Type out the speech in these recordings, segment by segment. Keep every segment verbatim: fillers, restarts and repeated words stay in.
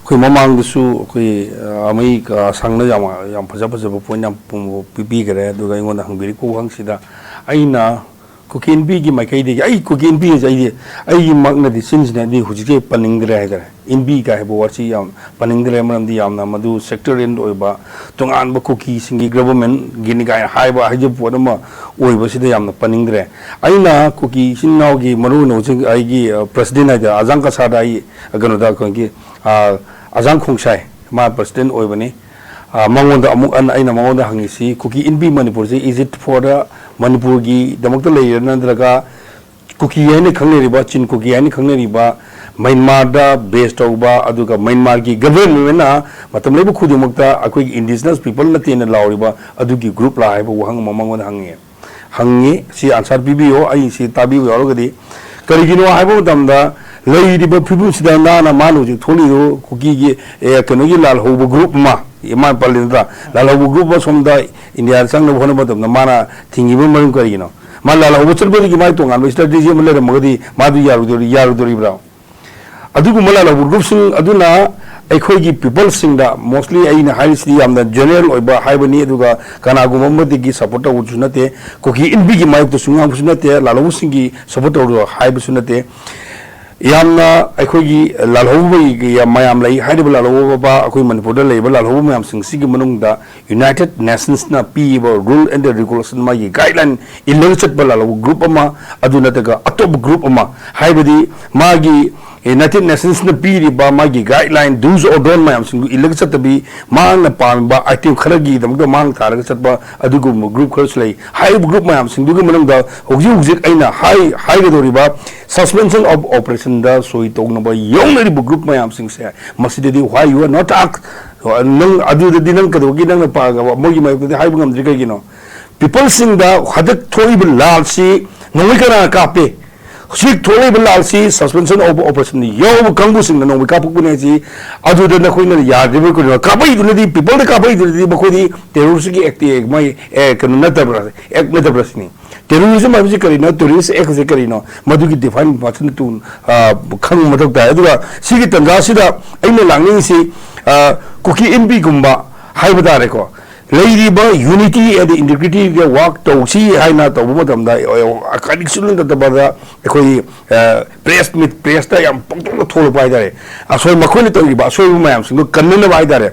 ꯑꯩꯈꯣꯏ ꯃꯃꯥꯡꯗꯁꯨ ꯑꯩꯈꯣꯏ, ꯑ, ꯑꯃꯩ, ꯑ, ꯁꯪꯅ ꯌꯥꯝ, ꯌꯥꯝ ꯐꯖ ꯐꯖꯕ ꯄꯣꯏꯟ ꯌꯥꯝ ꯄꯨ-, ꯄꯤꯕꯤꯈꯔꯦ꯫ ꯑꯗꯨꯒ ꯑꯩꯉꯣꯟꯗ ꯍꯪꯕꯤꯔꯤꯕ ꯋꯥꯍꯪꯁꯤꯗ ꯑꯩꯅ ꯀꯨꯀꯤ ꯏꯟꯕꯤꯒꯤ ꯃꯥꯏꯀꯩꯗꯒꯤ, ꯑꯩ ꯀꯨꯀꯤ ꯏꯟꯕꯤ ꯍꯥꯏꯁꯦ ꯑꯩꯗꯤ, ꯑꯩꯒꯤꯃꯛꯅꯗꯤ ꯆꯤꯟꯁꯤꯅꯗꯤ ꯍꯧꯖꯤꯛꯁꯦ ꯄꯟꯅꯤꯡꯗ꯭ꯔꯦ ꯍꯥꯏꯇꯥꯔꯦ꯫ ꯏꯟꯕꯤ ꯀꯥꯏ ꯍꯥꯏꯕ ꯋꯥꯔꯗꯁꯤ ꯌꯥꯝ ꯄꯟꯅꯤꯡꯗ꯭ꯔꯦ, ꯃꯔꯝꯗꯤ ꯌꯥꯝꯅ ꯃꯗꯨ ꯁꯦꯛꯇꯔꯤꯌꯦꯜ ꯑꯣꯏꯕ, ꯇꯣꯉꯥꯟꯕ ꯀꯨꯀꯤꯁꯤꯡꯒꯤ ꯒꯕꯔꯃꯦꯟꯒꯤꯅꯤ ꯀꯥꯏꯅ ꯍꯥꯏꯕ, ꯍꯥꯏꯖꯕ ꯄꯣꯠ ꯑꯃ ꯑꯣꯏꯕꯁꯤꯗ ꯌꯥꯝꯅ ꯄꯟꯅꯤꯡꯗ꯭ꯔꯦ꯫ ꯑꯩꯅ ꯀꯨꯀꯤ ꯏꯆꯤꯟ ꯏꯅꯥꯎꯒꯤ ꯃꯔꯨ ꯑꯣꯏꯅ ꯍꯧꯖꯤꯛ ꯑꯩꯒꯤ, ꯑ, ꯄ꯭ꯔꯁꯤꯗꯦꯟ ꯍꯥꯏꯇꯥꯔꯦ, ꯑꯖꯥꯡ ꯀꯁꯥꯗ ꯑꯩ, ꯑ, ꯀꯩꯅꯣꯗ ꯑꯩꯈꯣꯏꯒꯤ, ꯑ, ꯑꯖꯥꯡ ꯈꯣꯡꯁꯥꯏ, ꯃꯥ ꯄ꯭ꯔꯁꯤꯗꯦꯟ ꯑꯣꯏꯕꯅꯤ꯫ ꯑ, ꯃꯉꯣꯟꯗ ꯑꯃꯨꯛ ꯍꯟꯅ ꯑꯩꯅ ꯃꯉꯣꯟꯗ ꯍꯪꯉꯤꯁꯤ, ꯀꯨꯀꯤ ꯏꯟꯕꯤ ꯃꯅꯤꯄꯨꯔꯁꯤ, is it for the ꯃꯅꯤꯄꯨꯔꯒꯤꯗꯃꯛꯇ ꯂꯩꯔꯤꯔꯥ, ꯅꯠꯇ꯭ꯔꯒ ꯀꯨꯀꯤ ꯍꯥꯏꯅ ꯈꯪꯅꯔꯤꯕ, ꯆꯤꯟ ꯀꯨꯀꯤ ꯍꯥꯏꯅ ꯈꯪꯅꯔꯤꯕ, ꯃ꯭ꯌꯥꯟꯃꯥꯔꯗ ꯕꯦꯁ ꯇꯧꯕ, ꯑꯗꯨꯒ ꯃ꯭ꯌꯥꯟꯃꯥꯔꯒꯤ ꯒꯕꯔꯃꯦꯟꯅ ꯃꯇꯝ ꯂꯩꯕ ꯈꯨꯗꯤꯡꯃꯛꯇ ꯑꯩꯈꯣꯏꯒꯤ ꯏꯟꯗꯤꯖꯤꯅꯁ ꯄꯤꯄꯜ ꯅꯠꯇꯦꯅ ꯂꯥꯎꯔꯤꯕ ꯑꯗꯨꯒꯤ ꯒ꯭ꯔꯨꯞ ꯂꯥ ꯍꯥꯏꯕ ꯋꯥꯍꯪ ꯑꯃ ꯃꯉꯣꯟꯗ ꯍꯪꯉꯤ꯫ ꯍꯪꯉꯤ, ꯁꯤ ꯑꯟꯁꯔ ꯄꯤꯕꯤꯌꯣ, ꯑꯩ ꯁꯤ ꯇꯥꯕꯤꯕ ꯌꯥꯎꯔꯒꯗꯤ꯫ ꯀꯔꯤꯒꯤꯅꯣ ꯍꯥꯏꯕ ꯃꯇꯝꯗ, ꯂꯩꯔꯤꯕ ꯐꯤꯕꯝꯁꯤꯗ ꯅꯍꯥꯟꯅ ꯃꯥꯅ ꯍꯧꯖꯤꯛ ꯊꯣꯛꯂꯤꯗꯨ ꯀꯨꯀꯤꯒꯤ, ꯑꯦ, ꯀꯩꯅꯣꯒꯤ ꯂꯥꯜꯍꯧꯕ ꯒ꯭ꯔꯨꯞ ꯑꯃ, ꯃꯥꯅ ꯄꯜꯂꯤ ꯅꯠꯇ꯭ꯔꯥ? ꯂꯥꯜꯍꯧꯕ ꯒ꯭ꯔꯨꯞ ꯑꯃ ꯁꯣꯝꯗ ꯏꯟꯗꯤꯌꯥꯗ ꯆꯪꯅꯕ ꯍꯣꯠꯅꯕ ꯃꯇꯝꯗ ꯃꯥꯅ ꯊꯤꯡꯉꯤꯕ ꯃꯔꯝ ꯀꯔꯤꯒꯤꯅꯣ? ꯃꯥ ꯂꯥꯜꯍꯧꯕ ꯆꯠꯄꯗꯒꯤ ꯃꯥꯒꯤ ꯇꯣꯉꯥꯟꯕ ꯏꯁꯇ꯭ꯔꯦꯇꯦꯖꯤ ꯑꯃ ꯂꯩꯔꯝꯃꯒꯗꯤ ꯃꯥꯗꯨ ꯌꯥꯔꯣꯏꯗꯧꯔꯤ-, ꯌꯥꯔꯣꯏꯗꯧꯔꯤꯕ꯭ꯔꯥ? ꯑꯗꯨꯒꯨꯝꯕ ꯂꯥꯜꯍꯧꯕ ꯒ꯭ꯔꯨꯞꯁꯤꯡ ꯑꯗꯨꯅ ꯑꯩꯈꯣꯏꯒꯤ ꯄꯤꯄꯜꯁꯤꯡꯗ, mostly ꯑꯩꯅ ꯍꯥꯏꯔꯤꯁꯤꯗꯤ ꯌꯥꯝꯅ ꯖꯦꯅꯔꯦꯜ ꯑꯣꯏꯕ ꯍꯥꯏꯕꯅꯤ, ꯑꯗꯨꯒ ꯀꯅꯥꯒꯨꯝꯕ ꯑꯃꯗꯒꯤ ꯁꯞꯄꯣꯔꯠ ꯇꯧꯕꯁꯨ ꯅꯠꯇꯦ, ꯀꯨꯀꯤ ꯏꯟꯕꯤꯒꯤ ꯃꯥꯌꯣꯛꯇꯁꯨ ꯉꯥꯡꯕꯁꯨ ꯅꯠꯇꯦ, ꯂꯥꯜꯍꯧꯕꯁꯤꯡꯒꯤ ꯁꯞꯄꯣꯔꯠ ꯇꯧꯔꯣ ꯍꯥꯏꯕꯁꯨ ꯅꯠꯇꯦ꯫ ꯌꯥꯝꯅ ꯑꯩꯈꯣꯏꯒꯤ ꯂꯥꯜꯍꯧꯕꯒꯤ ꯃꯌꯥꯝ ꯂꯩ꯫ ꯍꯥꯏꯔꯤꯕ ꯂꯥꯜꯍꯧꯕ ꯑꯩꯈꯣꯏ ꯃꯅꯤꯄꯨꯔꯗ ꯂꯩꯔꯤꯕ ꯂꯥꯜꯍꯧꯕ ꯃꯌꯥꯝꯁꯤꯡꯁꯤꯒꯤ ꯃꯅꯨꯡꯗ United Nationsꯅ ꯄꯤꯔꯤꯕ rule and the regulation, ꯃꯥꯒꯤ guideline ꯏꯜꯂꯒ ꯆꯠꯄ ꯂꯥꯜꯍꯧꯕ ꯒ꯭ꯔꯨꯞ ꯑꯃ, ꯑꯗꯨ ꯅꯠꯇ꯭ꯔꯒ ꯑꯇꯣꯞꯄ ꯒ꯭ꯔꯨꯞ ꯑꯃ, ꯍꯥꯏꯕꯗꯤ ꯃꯥꯒꯤ, ꯑꯦ, United Nationsꯅ ꯄꯤꯔꯤꯕ ꯃꯥꯒꯤ guideline, do's or don't ꯃꯌꯥꯝꯁꯤꯡꯗꯨ ꯏꯜꯂꯒ ꯆꯠꯇꯕꯤ, ꯃꯍꯥꯛꯅ ꯄꯥꯝꯃꯤꯕ item ꯈꯔꯒꯤꯗꯃꯛꯇ ꯃꯥꯡ ꯊꯥꯔꯒ ꯆꯠꯄ ꯑꯗꯨꯒꯨꯝꯕ ꯒ꯭ꯔꯨꯞ ꯈꯔꯁꯨ ꯂꯩ꯫ ꯍꯥꯏꯔꯤꯕ ꯒ꯭ꯔꯨꯞ ꯃꯌꯥꯝꯁꯤꯡꯗꯨꯒꯤ ꯃꯅꯨꯡꯗ ꯍꯧꯖꯤꯛ ꯍꯧꯖꯤꯛ ꯑꯩꯅ ꯍꯥꯏ-, ꯍꯥꯏꯒꯗꯧꯔꯤꯕ suspension of operationꯗ ꯁꯣꯏ ꯇꯧꯅꯕ ꯌꯥꯎꯅꯔꯤꯕ ꯒ꯭ꯔꯨꯞ ꯃꯌꯥꯝꯁꯤꯡꯁꯦ, ꯃꯁꯤꯗꯗꯤ why you are not ask? ꯅꯪ ꯑꯗꯨꯗꯗꯤ ꯅꯪ ꯀꯩꯗꯧꯕꯒꯤ ꯅꯪꯅ ꯄꯥ-, ꯃꯣꯏꯒꯤ ꯃꯥꯌꯣꯛꯇꯗꯤ ꯍꯥꯏꯕ ꯉꯝꯗ꯭ꯔꯤ ꯀꯩꯒꯤꯅꯣ? ꯄꯤꯄꯜꯁꯤꯡꯗ ꯍꯟꯗꯛ ꯊꯣꯛꯏꯕ ꯂꯥꯜꯁꯤ ꯅꯣꯡꯃꯩ ꯀꯅꯥꯅ ꯀꯥꯞꯄꯤ? ꯍꯧꯖꯤꯛ ꯊꯣꯛꯂꯛꯏꯕ ꯂꯥꯜꯁꯤ suspension of operation ꯌꯥꯎꯕ ꯀꯥꯡꯕꯨꯁꯤꯡꯅ ꯅꯣꯡꯃꯩ ꯀꯥꯞꯄꯛꯄꯅꯦ ꯍꯥꯏꯁꯤ꯫ ꯑꯗꯨꯗ ꯅꯈꯣꯏꯅ ꯌꯥꯗ꯭ꯔꯤꯕ ꯀꯩꯅꯣ? ꯀꯥꯞꯄꯛꯏꯗꯨꯅꯗꯤ, ꯄꯤꯄꯜꯗ ꯀꯥꯞꯄꯛꯏꯗꯨꯅꯗꯤ ꯃꯈꯣꯏꯗꯤ ꯇꯦꯔꯣꯔꯤꯁꯀꯤ ꯑꯦꯛꯇꯤ, ꯃꯣꯏ, ꯑꯦ, ꯀꯩꯅꯣ ꯅꯠꯇꯕ꯭ꯔꯥ, ꯑꯦꯛ ꯅꯠꯇꯕ꯭ꯔꯥ ꯁꯤꯅꯤ꯫ ꯇꯦꯔꯣꯔꯤꯖꯝ ꯍꯥꯏꯕꯁꯤ ꯀꯔꯤꯅꯣ, ꯇꯦꯔꯣꯔꯤꯁ ꯑꯦꯛ ꯍꯥꯏꯕꯁꯤ ꯀꯔꯤꯅꯣ, ꯃꯗꯨꯒꯤ ꯗꯤꯐꯥꯏꯟ ꯐꯖꯅ ꯇꯨ-, ꯑ, ꯈꯪꯕ ꯃꯊꯧ ꯇꯥꯏ꯫ ꯑꯗꯨꯒ ꯁꯤꯒꯤ ꯇꯥꯟꯖꯥꯁꯤꯗ ꯑꯩꯅ ꯂꯥꯛꯅꯤꯡꯉꯤꯁꯤ, ꯑ, ꯀꯨꯀꯤ ꯏꯟꯕꯤꯒꯨꯝꯕ ꯍꯥꯏꯕ ꯇꯥꯔꯦꯀꯣ, ꯂꯩꯔꯤꯕ unity and integrityꯒ work ꯇꯧꯁꯤ ꯍꯥꯏꯅ ꯇꯧꯕ ꯃꯇꯝꯗ, ꯑ, ꯀꯔꯤꯁꯨ ꯅꯠꯇꯕꯗ ꯑꯩꯈꯣꯏ, ꯑ, ꯄ꯭ꯔꯦꯁ ꯃꯤꯠ, ꯄ꯭ꯔꯦꯁꯇ ꯌꯥꯝ ꯄꯪꯊꯣꯛꯅ ꯊꯣꯛꯂꯛꯄ ꯍꯥꯏꯇꯥꯔꯦ, ꯑꯁꯣꯏ, ꯃꯈꯣꯏꯅ ꯇꯧꯔꯤꯕ ꯑꯁꯣꯏꯕ ꯃꯌꯥꯝꯁꯤꯡꯗꯣ ꯀꯟꯅꯅꯕ ꯍꯥꯏꯇꯥꯔꯦ꯫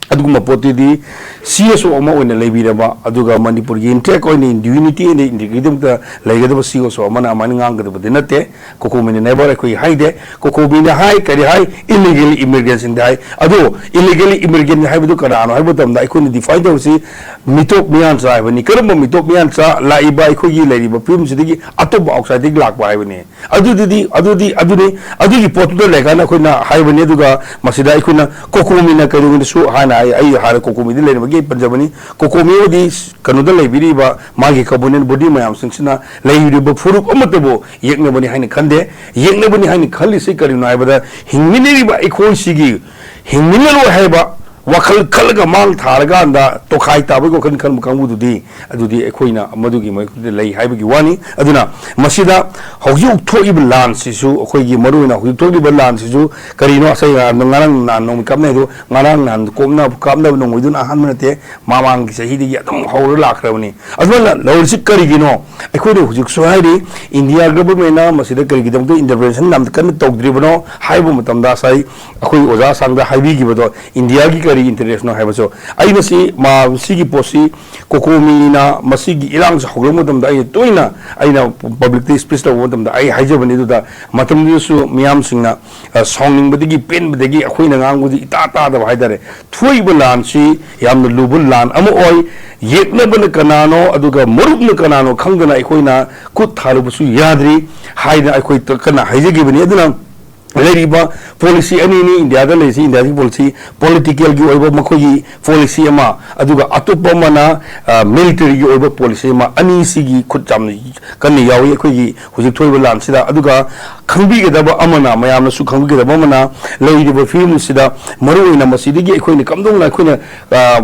ꯑꯗꯨꯒꯨꯝꯕ ꯄꯣꯠꯇꯨꯗꯤ ꯁꯤ ꯑꯦꯁ ꯑꯣ ꯑꯃ ꯑꯣꯏꯅ ꯂꯩꯕꯤꯔꯕ, ꯑꯗꯨꯒ ꯃꯅꯤꯄꯨꯔꯒꯤ intact ꯑꯣꯏꯅ unity and integrityꯒꯤꯗꯃꯛꯇ ꯂꯩꯒꯗꯕ ꯁꯤ ꯑꯦꯁ ꯑꯣ ꯑꯃꯅ ꯑꯗꯨꯃꯥꯏꯅ ꯉꯥꯡꯒꯗꯕꯗꯤ ꯅꯠꯇꯦ꯫ ꯀꯣꯀꯣꯃꯤꯅ never ꯑꯩꯈꯣꯏ ꯍꯥꯏꯗꯦ꯫ ꯀꯣꯀꯣꯃꯤꯅ ꯍꯥꯏ, ꯀꯔꯤ ꯍꯥꯏ? Illegal immigrantꯁꯤꯡꯗ ꯍꯥꯏ꯫ ꯑꯗꯣ illegal immigrant ꯍꯥꯏꯕꯗꯨ ꯀꯅꯥꯅꯣ ꯍꯥꯏꯕ ꯃꯇꯝꯗ, ꯑꯩꯈꯣꯏꯅ define ꯇꯧꯔꯤꯁꯤ ꯃꯤꯇꯣꯞ ꯃꯤꯌꯥꯟꯆꯥ ꯍꯥꯏꯕꯅꯤ꯫ ꯀꯔꯝꯕ ꯃꯤꯇꯣꯞ ꯃꯤꯌꯥꯟꯆꯥ? ꯂꯥꯛꯏꯕ ꯑꯩꯈꯣꯏꯒꯤ ꯂꯩꯔꯤꯕ ꯐꯤꯕꯝꯁꯤꯗꯒꯤ ꯑꯇꯣꯞꯄ outsideꯗꯒꯤ ꯂꯥꯛꯄ ꯍꯥꯏꯕꯅꯤ꯫ ꯑꯗꯨꯗꯨꯗꯤ, ꯑꯗꯨꯗꯤ, ꯑꯗꯨꯅꯤ, ꯑꯗꯨꯒꯤ ꯄꯣꯠꯇꯨꯗ ꯂꯩꯔꯀꯥꯟꯗ ꯑꯩꯈꯣꯏꯅ ꯍꯥꯏꯕꯅꯤ꯫ ꯑꯗꯨꯒ ꯃꯁꯤꯗ ꯑꯩꯈꯣꯏꯅ ꯀꯣꯀꯣꯃꯤꯅ ꯀꯔꯤꯒꯨꯝꯕꯗꯁꯨ ꯍꯥꯟꯅ ꯍꯥꯏ, ꯑꯩ ꯍꯥꯟꯅ ꯀꯣꯀꯣꯃꯤꯗ ꯂꯩꯔꯝꯕꯒꯤ ꯑꯩ ꯄꯟꯖꯕꯅꯤ꯫ ꯀꯣꯀꯣꯃꯤ ꯍꯥꯏꯗꯤ ꯀꯩꯅꯣꯗ ꯂꯩꯕꯤꯔꯤꯕ ꯃꯥꯒꯤ governing body ꯃꯌꯥꯝꯁꯤꯡꯁꯤꯅ ꯂꯩꯔꯤꯕ ꯐꯨꯔꯨꯞ ꯑꯃꯠꯇꯕꯨ ꯌꯦꯛꯅꯕꯅꯤ ꯍꯥꯏꯅ ꯈꯟꯗꯦ꯫ ꯌꯦꯛꯅꯕꯅꯤ ꯍꯥꯏꯅ ꯈꯜꯂꯤꯁꯤ ꯀꯔꯤꯅꯣ ꯍꯥꯏꯕꯗ, ꯍꯤꯡꯃꯤꯟꯅꯔꯤꯕ ꯑꯩꯈꯣꯏꯁꯤꯒꯤ ꯍꯤꯡꯃꯤꯟꯅꯔꯣꯏ ꯍꯥꯏꯕ ꯋꯥꯈꯜ ꯈꯜꯂꯒ ꯃꯥꯡ ꯊꯥꯔꯀꯥꯟꯗ ꯇꯣꯈꯥꯏ ꯇꯥꯕꯒꯤ ꯋꯥꯈꯜ ꯈꯟꯕ ꯀꯥꯡꯕꯨꯗꯨꯗꯤ, ꯑꯗꯨꯗꯤ ꯑꯩꯈꯣꯏꯅ ꯃꯗꯨꯒꯤ ꯃꯥꯏꯀꯩꯗ ꯂꯩ ꯍꯥꯏꯕꯒꯤ ꯋꯥꯅꯤ꯫ ꯑꯗꯨꯅ ꯃꯁꯤꯗ ꯍꯧꯖꯤꯛ ꯊꯣꯛꯏꯕ ꯂꯥꯟꯁꯤꯁꯨ, ꯑꯩꯈꯣꯏꯒꯤ ꯃꯔꯨꯑꯣꯏꯅ ꯍꯧꯖꯤꯛ ꯊꯣꯛꯂꯤꯕ ꯂꯥꯟꯁꯤꯁꯨ ꯀꯔꯤꯅꯣ? ꯉꯁꯥꯏ ꯉꯔꯥꯡ ꯅꯍꯥꯟ ꯅꯣꯡꯃꯩ ꯀꯥꯞꯅꯩ, ꯑꯗꯣ ꯉꯔꯥꯡ ꯅꯍꯥꯟ ꯀꯣꯞꯅ-, ꯀꯥꯞꯅꯕ ꯅꯣꯡꯃꯩꯗꯨꯅ ꯑꯍꯥꯟꯕ ꯅꯠꯇꯦ, ꯃꯃꯥꯡꯒꯤ ꯆꯍꯤꯗꯒꯤ ꯑꯗꯨꯝ ꯍꯧꯔ ꯂꯥꯛꯈ꯭ꯔꯕꯅꯤ꯫ ꯑꯗꯨꯃꯥꯏꯅ ꯂꯧꯔꯤꯁꯤ ꯀꯔꯤꯒꯤꯅꯣ? ꯑꯩꯈꯣꯏꯅ ꯍꯧꯖꯤꯛꯁꯨ ꯍꯥꯏꯔꯤ, ꯏꯟꯗꯤꯌꯥ ꯒꯚꯔꯟꯃꯦꯟꯅ ꯃꯁꯤꯗ ꯀꯔꯤꯒꯤꯗꯃꯛꯇ intervention ꯌꯥꯝ ꯀꯟꯅ ꯇꯧꯗ꯭ꯔꯤꯕꯅꯣ ꯍꯥꯏꯕ ꯃꯇꯝꯗ, ꯉꯁꯥꯏ ꯑꯩꯈꯣꯏ ꯑꯣꯖꯥ ꯑꯁꯥꯡꯗ ꯍꯥꯏꯕꯤꯈꯤꯕꯗꯣ, ꯏꯟꯗꯤꯌꯥꯒꯤ ꯀꯔꯤ interestꯅꯣ ꯍꯥꯏꯕꯁꯨ꯫ ꯑꯩꯅ ꯁꯤ, ꯃꯥ-, ꯁꯤꯒꯤ ꯄꯣꯠꯁꯤ ꯀꯣꯀꯣꯃꯤꯅ ꯃꯁꯤꯒꯤ ꯏꯔꯥꯡꯁꯤ ꯍꯧꯔꯛꯄ ꯃꯇꯝꯗ, ꯑꯩꯅ ꯇꯣꯏꯅ, ꯑꯩꯅ publicꯇ speech ꯇꯧꯕ ꯃꯇꯝꯗ ꯑꯩ ꯍꯥꯏꯖꯕꯅꯤ꯫ ꯑꯗꯨꯗ ꯃꯇꯝꯗꯨꯗꯁꯨ ꯃꯤꯌꯥꯝꯁꯤꯡꯅ, ꯑ, ꯁꯥꯎꯅꯤꯡꯕꯗꯒꯤ, ꯄꯦꯟꯕꯗꯒꯤ ꯑꯩꯈꯣꯏꯅ ꯉꯥꯡꯕꯗꯨ ꯏꯇꯥ ꯇꯥꯗꯕ ꯍꯥꯏꯇꯥꯔꯦ꯫ ꯊꯣꯛꯏꯕ ꯂꯥꯟꯁꯤ ꯌꯥꯝꯅ ꯂꯨꯕ ꯂꯥꯟ ꯑꯃ ꯑꯣꯏ꯫ ꯌꯦꯛꯅꯕꯅ ꯀꯅꯥꯅꯣ ꯑꯗꯨꯒ ꯃꯔꯨꯞꯅ ꯀꯅꯥꯅꯣ ꯈꯪꯗꯅ ꯑꯩꯈꯣꯏꯅ ꯈꯨꯠ ꯊꯥꯔꯨꯕꯁꯨ ꯌꯥꯗ꯭ꯔꯤ ꯍꯥꯏꯅ ꯑꯩꯈꯣꯏ ꯀꯟꯅ ꯍꯥꯏꯖꯈꯤꯕꯅꯤ꯫ ꯑꯗꯨꯅ ꯂꯩꯔꯤꯕ ꯄꯣꯂꯤꯁꯤ ꯑꯅꯤꯅꯤ ꯏꯟꯗꯤꯌꯥꯗ ꯂꯩꯔꯤꯁꯤ꯫ ꯏꯟꯗꯤꯌꯥꯒꯤ ꯄꯣꯂꯤꯁꯤ, ꯄꯣꯂꯤꯇꯤꯀꯦꯜꯒꯤ ꯑꯣꯏꯕ ꯃꯈꯣꯏꯒꯤ ꯄꯣꯂꯤꯁꯤ ꯑꯃ, ꯑꯗꯨꯒ ꯑꯇꯣꯞꯄ ꯑꯃꯅ ꯃꯤꯂꯤꯇꯔꯤꯒꯤ ꯑꯣꯏꯕ ꯄꯣꯂꯤꯁꯤ ꯑꯃ꯫ ꯑꯅꯤꯁꯤꯒꯤ ꯈꯨꯠ ꯌꯥꯝꯅ ꯀꯟꯅ ꯌꯥꯎꯏ ꯑꯩꯈꯣꯏꯒꯤ ꯍꯧꯖꯤꯛ ꯊꯣꯛꯏꯕ ꯂꯥꯟꯁꯤꯗ꯫ ꯑꯗꯨꯒ ꯈꯪꯕꯤꯒꯗꯕ ꯑꯃꯅ, ꯃꯌꯥꯝꯅꯁꯨ ꯈꯪꯕꯤꯒꯗꯕ ꯑꯃꯅ, ꯂꯩꯔꯤꯕ ꯐꯤꯕꯝꯁꯤꯗ ꯃꯔꯨꯑꯣꯏꯅ ꯃꯁꯤꯗꯒꯤ ꯑꯩꯈꯣꯏꯅ ꯀꯝꯗꯧꯅ ꯑꯩꯈꯣꯏꯅ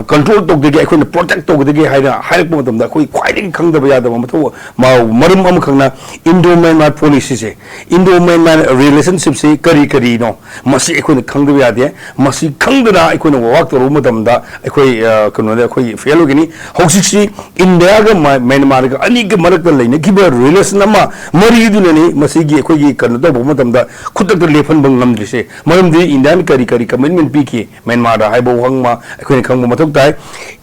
ꯀꯟꯇ꯭ꯔꯣꯜ ꯇꯧꯒꯗꯒꯦ, ꯑꯩꯈꯣꯏꯅ ꯄ꯭ꯔꯣꯇꯦꯛ ꯇꯧꯒꯗꯒꯦ ꯍꯥꯏꯅ ꯍꯥꯏꯔꯛꯄ ꯃꯇꯝꯗ, ꯑꯩꯈꯣꯏ ꯈ꯭ꯋꯥꯏꯗꯒꯤ ꯈꯪꯗꯕ ꯌꯥꯗꯕ ꯃꯊꯧ ꯃ-, ꯃꯔꯝ ꯑꯃꯈꯛꯅ ꯏꯟꯗꯣ ꯃ꯭ꯌꯥꯟꯃꯥꯔ ꯄꯣꯂꯤꯁꯤꯁꯦ, ꯏꯟꯗꯣ ꯃ꯭ꯌꯥꯟꯃꯥꯔ ꯔꯤꯂꯦꯁꯟꯁꯤꯞꯁꯤ ꯀꯔꯤ ꯀꯔꯤꯅꯣ, ꯃꯁꯤ ꯑꯩꯈꯣꯏꯅ ꯈꯪꯗꯕ ꯌꯥꯗꯦ꯫ ꯃꯁꯤ ꯈꯪꯗꯅ ꯑꯩꯈꯣꯏꯅ ꯋꯥꯛ ꯇꯧꯔꯨꯕ ꯃꯇꯝꯗ ꯑꯩꯈꯣꯏ, ꯑ, ꯀꯩꯅꯣꯗ ꯑꯩꯈꯣꯏ ꯐꯦꯜ ꯑꯣꯏꯒꯅꯤ꯫ ꯍꯧꯖꯤꯛꯁꯤ ꯏꯟꯗꯤꯌꯥꯒ ꯃ-, ꯃ꯭ꯌꯥꯟꯃꯥꯔꯒ ꯑꯅꯤꯒꯤ ꯃꯔꯛꯇ ꯂꯩꯅꯈꯤꯕ ꯔꯤꯂꯦꯁꯟ ꯑꯃ, ꯃꯔꯤꯗꯨꯅꯅꯤ ꯃꯁꯤꯒꯤ ꯑꯩꯈꯣꯏꯒꯤ ꯀꯩꯅꯣ ꯇꯧꯕ ꯃꯇꯝꯗ ꯈꯨꯗꯛꯇ ꯂꯦꯞꯍꯟꯕ ꯉꯝꯗ꯭ꯔꯤꯁꯦ꯫ ꯃꯔꯝꯗꯤ ꯏꯟꯗꯤꯌꯥꯅ ꯀꯔꯤ ꯀꯔꯤ ꯀꯃꯤꯠꯃꯦꯟ ꯄꯤꯈꯤ ꯃ꯭ꯌꯥꯟꯃꯥꯔꯗ ꯍꯥꯏꯕ ꯋꯥꯍꯪ ꯑꯃ ꯑꯩꯈꯣꯏꯅ ꯈꯪꯕ ꯃꯊꯧ ꯇꯥꯏ꯫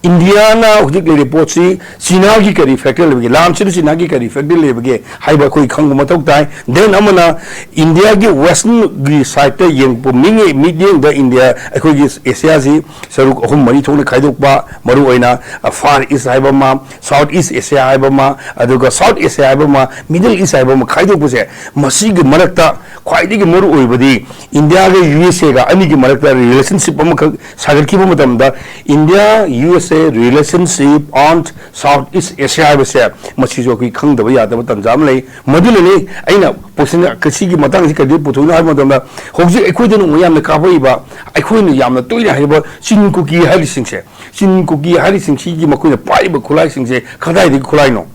ꯏꯟꯗꯤꯌꯥꯅ ꯍꯧꯖꯤꯛ ꯂꯩꯔꯤꯕ ꯄꯣꯠꯁꯤ ꯆꯤꯅꯥꯒꯤ ꯀꯔꯤ ꯐꯦꯛꯇꯔ ꯂꯩꯕꯒꯦ, ꯂꯥꯟꯁꯤꯗ ꯆꯤꯅꯥꯒꯤ ꯀꯔꯤ ꯐꯦꯛꯇꯔ ꯂꯩꯕꯒꯦ ꯍꯥꯏꯕ ꯑꯩꯈꯣꯏ ꯈꯪꯕ ꯃꯊꯧ ꯇꯥꯏ꯫ ꯗꯦꯟ ꯑꯃꯅ ꯏꯟꯗꯤꯌꯥꯒꯤ ꯋꯦꯁꯇꯔꯟꯒꯤ ꯁꯥꯏꯠꯇ ꯌꯦꯡꯕ ꯃꯤꯠꯌꯦꯡ-, ꯃꯤꯠꯌꯦꯡꯗ ꯏꯟꯗꯤꯌꯥ, ꯑꯩꯈꯣꯏꯒꯤ ꯑꯦꯁꯤꯌꯥꯁꯤ ꯁꯔꯨꯛ ꯑꯍꯨꯝ ꯃꯔꯤ ꯊꯣꯛꯅ ꯈꯥꯏꯗꯣꯛꯄ, ꯃꯔꯨꯑꯣꯏꯅ ꯐꯥꯔ ꯏꯁ ꯍꯥꯏꯕ ꯑꯃ, ꯁꯥꯎꯠ ꯏꯁ ꯑꯦꯁꯤꯌꯥ ꯍꯥꯏꯕ ꯑꯃ, ꯑꯗꯨꯒ ꯁꯥꯎꯠ ꯑꯦꯁꯤꯌꯥ ꯍꯥꯏꯕ ꯑꯃ, ꯃꯤꯗꯜ ꯏꯁ ꯍꯥꯏꯕ ꯑꯃ ꯈꯥꯏꯗꯣꯛꯄꯁꯦ, ꯃꯁꯤꯒꯤ ꯃꯔꯛꯇ ꯈ꯭ꯋꯥꯏꯗꯒꯤ ꯃꯔꯨ ꯑꯣꯏꯕꯗꯤ ꯏꯟꯗꯤꯌꯥꯒ ꯌꯨ ꯑꯦꯁ ꯑꯦꯒ ꯑꯅꯤꯒꯤ ꯃꯔꯛꯇ ꯔꯤꯂꯦꯁꯟꯁꯤꯞ ꯑꯃꯈꯛ ꯁꯥꯒꯠꯈꯤꯕ ꯃꯇꯝꯗ, India U S A relationship on South East Asia ꯍꯥꯏꯕꯁꯦ, ꯃꯁꯤꯁꯨ ꯑꯩꯈꯣꯏ ꯈꯪꯗꯕ ꯌꯥꯗꯕ ꯇꯥꯟꯖꯥ ꯑꯃ ꯂꯩ꯫ ꯃꯗꯨꯅꯅꯤ ꯑꯩꯅ ꯄꯣꯠꯁꯤꯅ ꯁꯤꯒꯤ ꯃꯇꯥꯡꯁꯤ ꯀꯔꯤꯗ ꯄꯨꯊꯣꯛꯏꯅꯣ ꯍꯥꯏꯕ ꯃꯇꯝꯗ, ꯍꯧꯖꯤꯛ ꯑꯩꯈꯣꯏꯗ ꯅꯣꯡꯃ ꯌꯥꯝꯅ ꯀꯥꯞꯄꯛꯏꯕ, ꯑꯩꯈꯣꯏꯅ ꯌꯥꯝꯅ ꯇꯣꯏꯅ ꯍꯥꯏꯔꯤꯕ ꯆꯤꯟ ꯀꯨꯀꯤ ꯍꯥꯏꯔꯤꯁꯤꯡꯁꯦ, ꯆꯤꯟ ꯀꯨꯀꯤ ꯍꯥꯏꯔꯤꯁꯤꯡꯁꯤꯒꯤ ꯃꯈꯣꯏꯅ ꯄꯥꯏꯔꯤꯕ ꯈꯨꯠꯂꯥꯏꯁꯤꯡꯁꯦ ꯀꯗꯥꯏꯗꯒꯤ ꯈꯨꯠꯂꯥꯏꯅꯣ?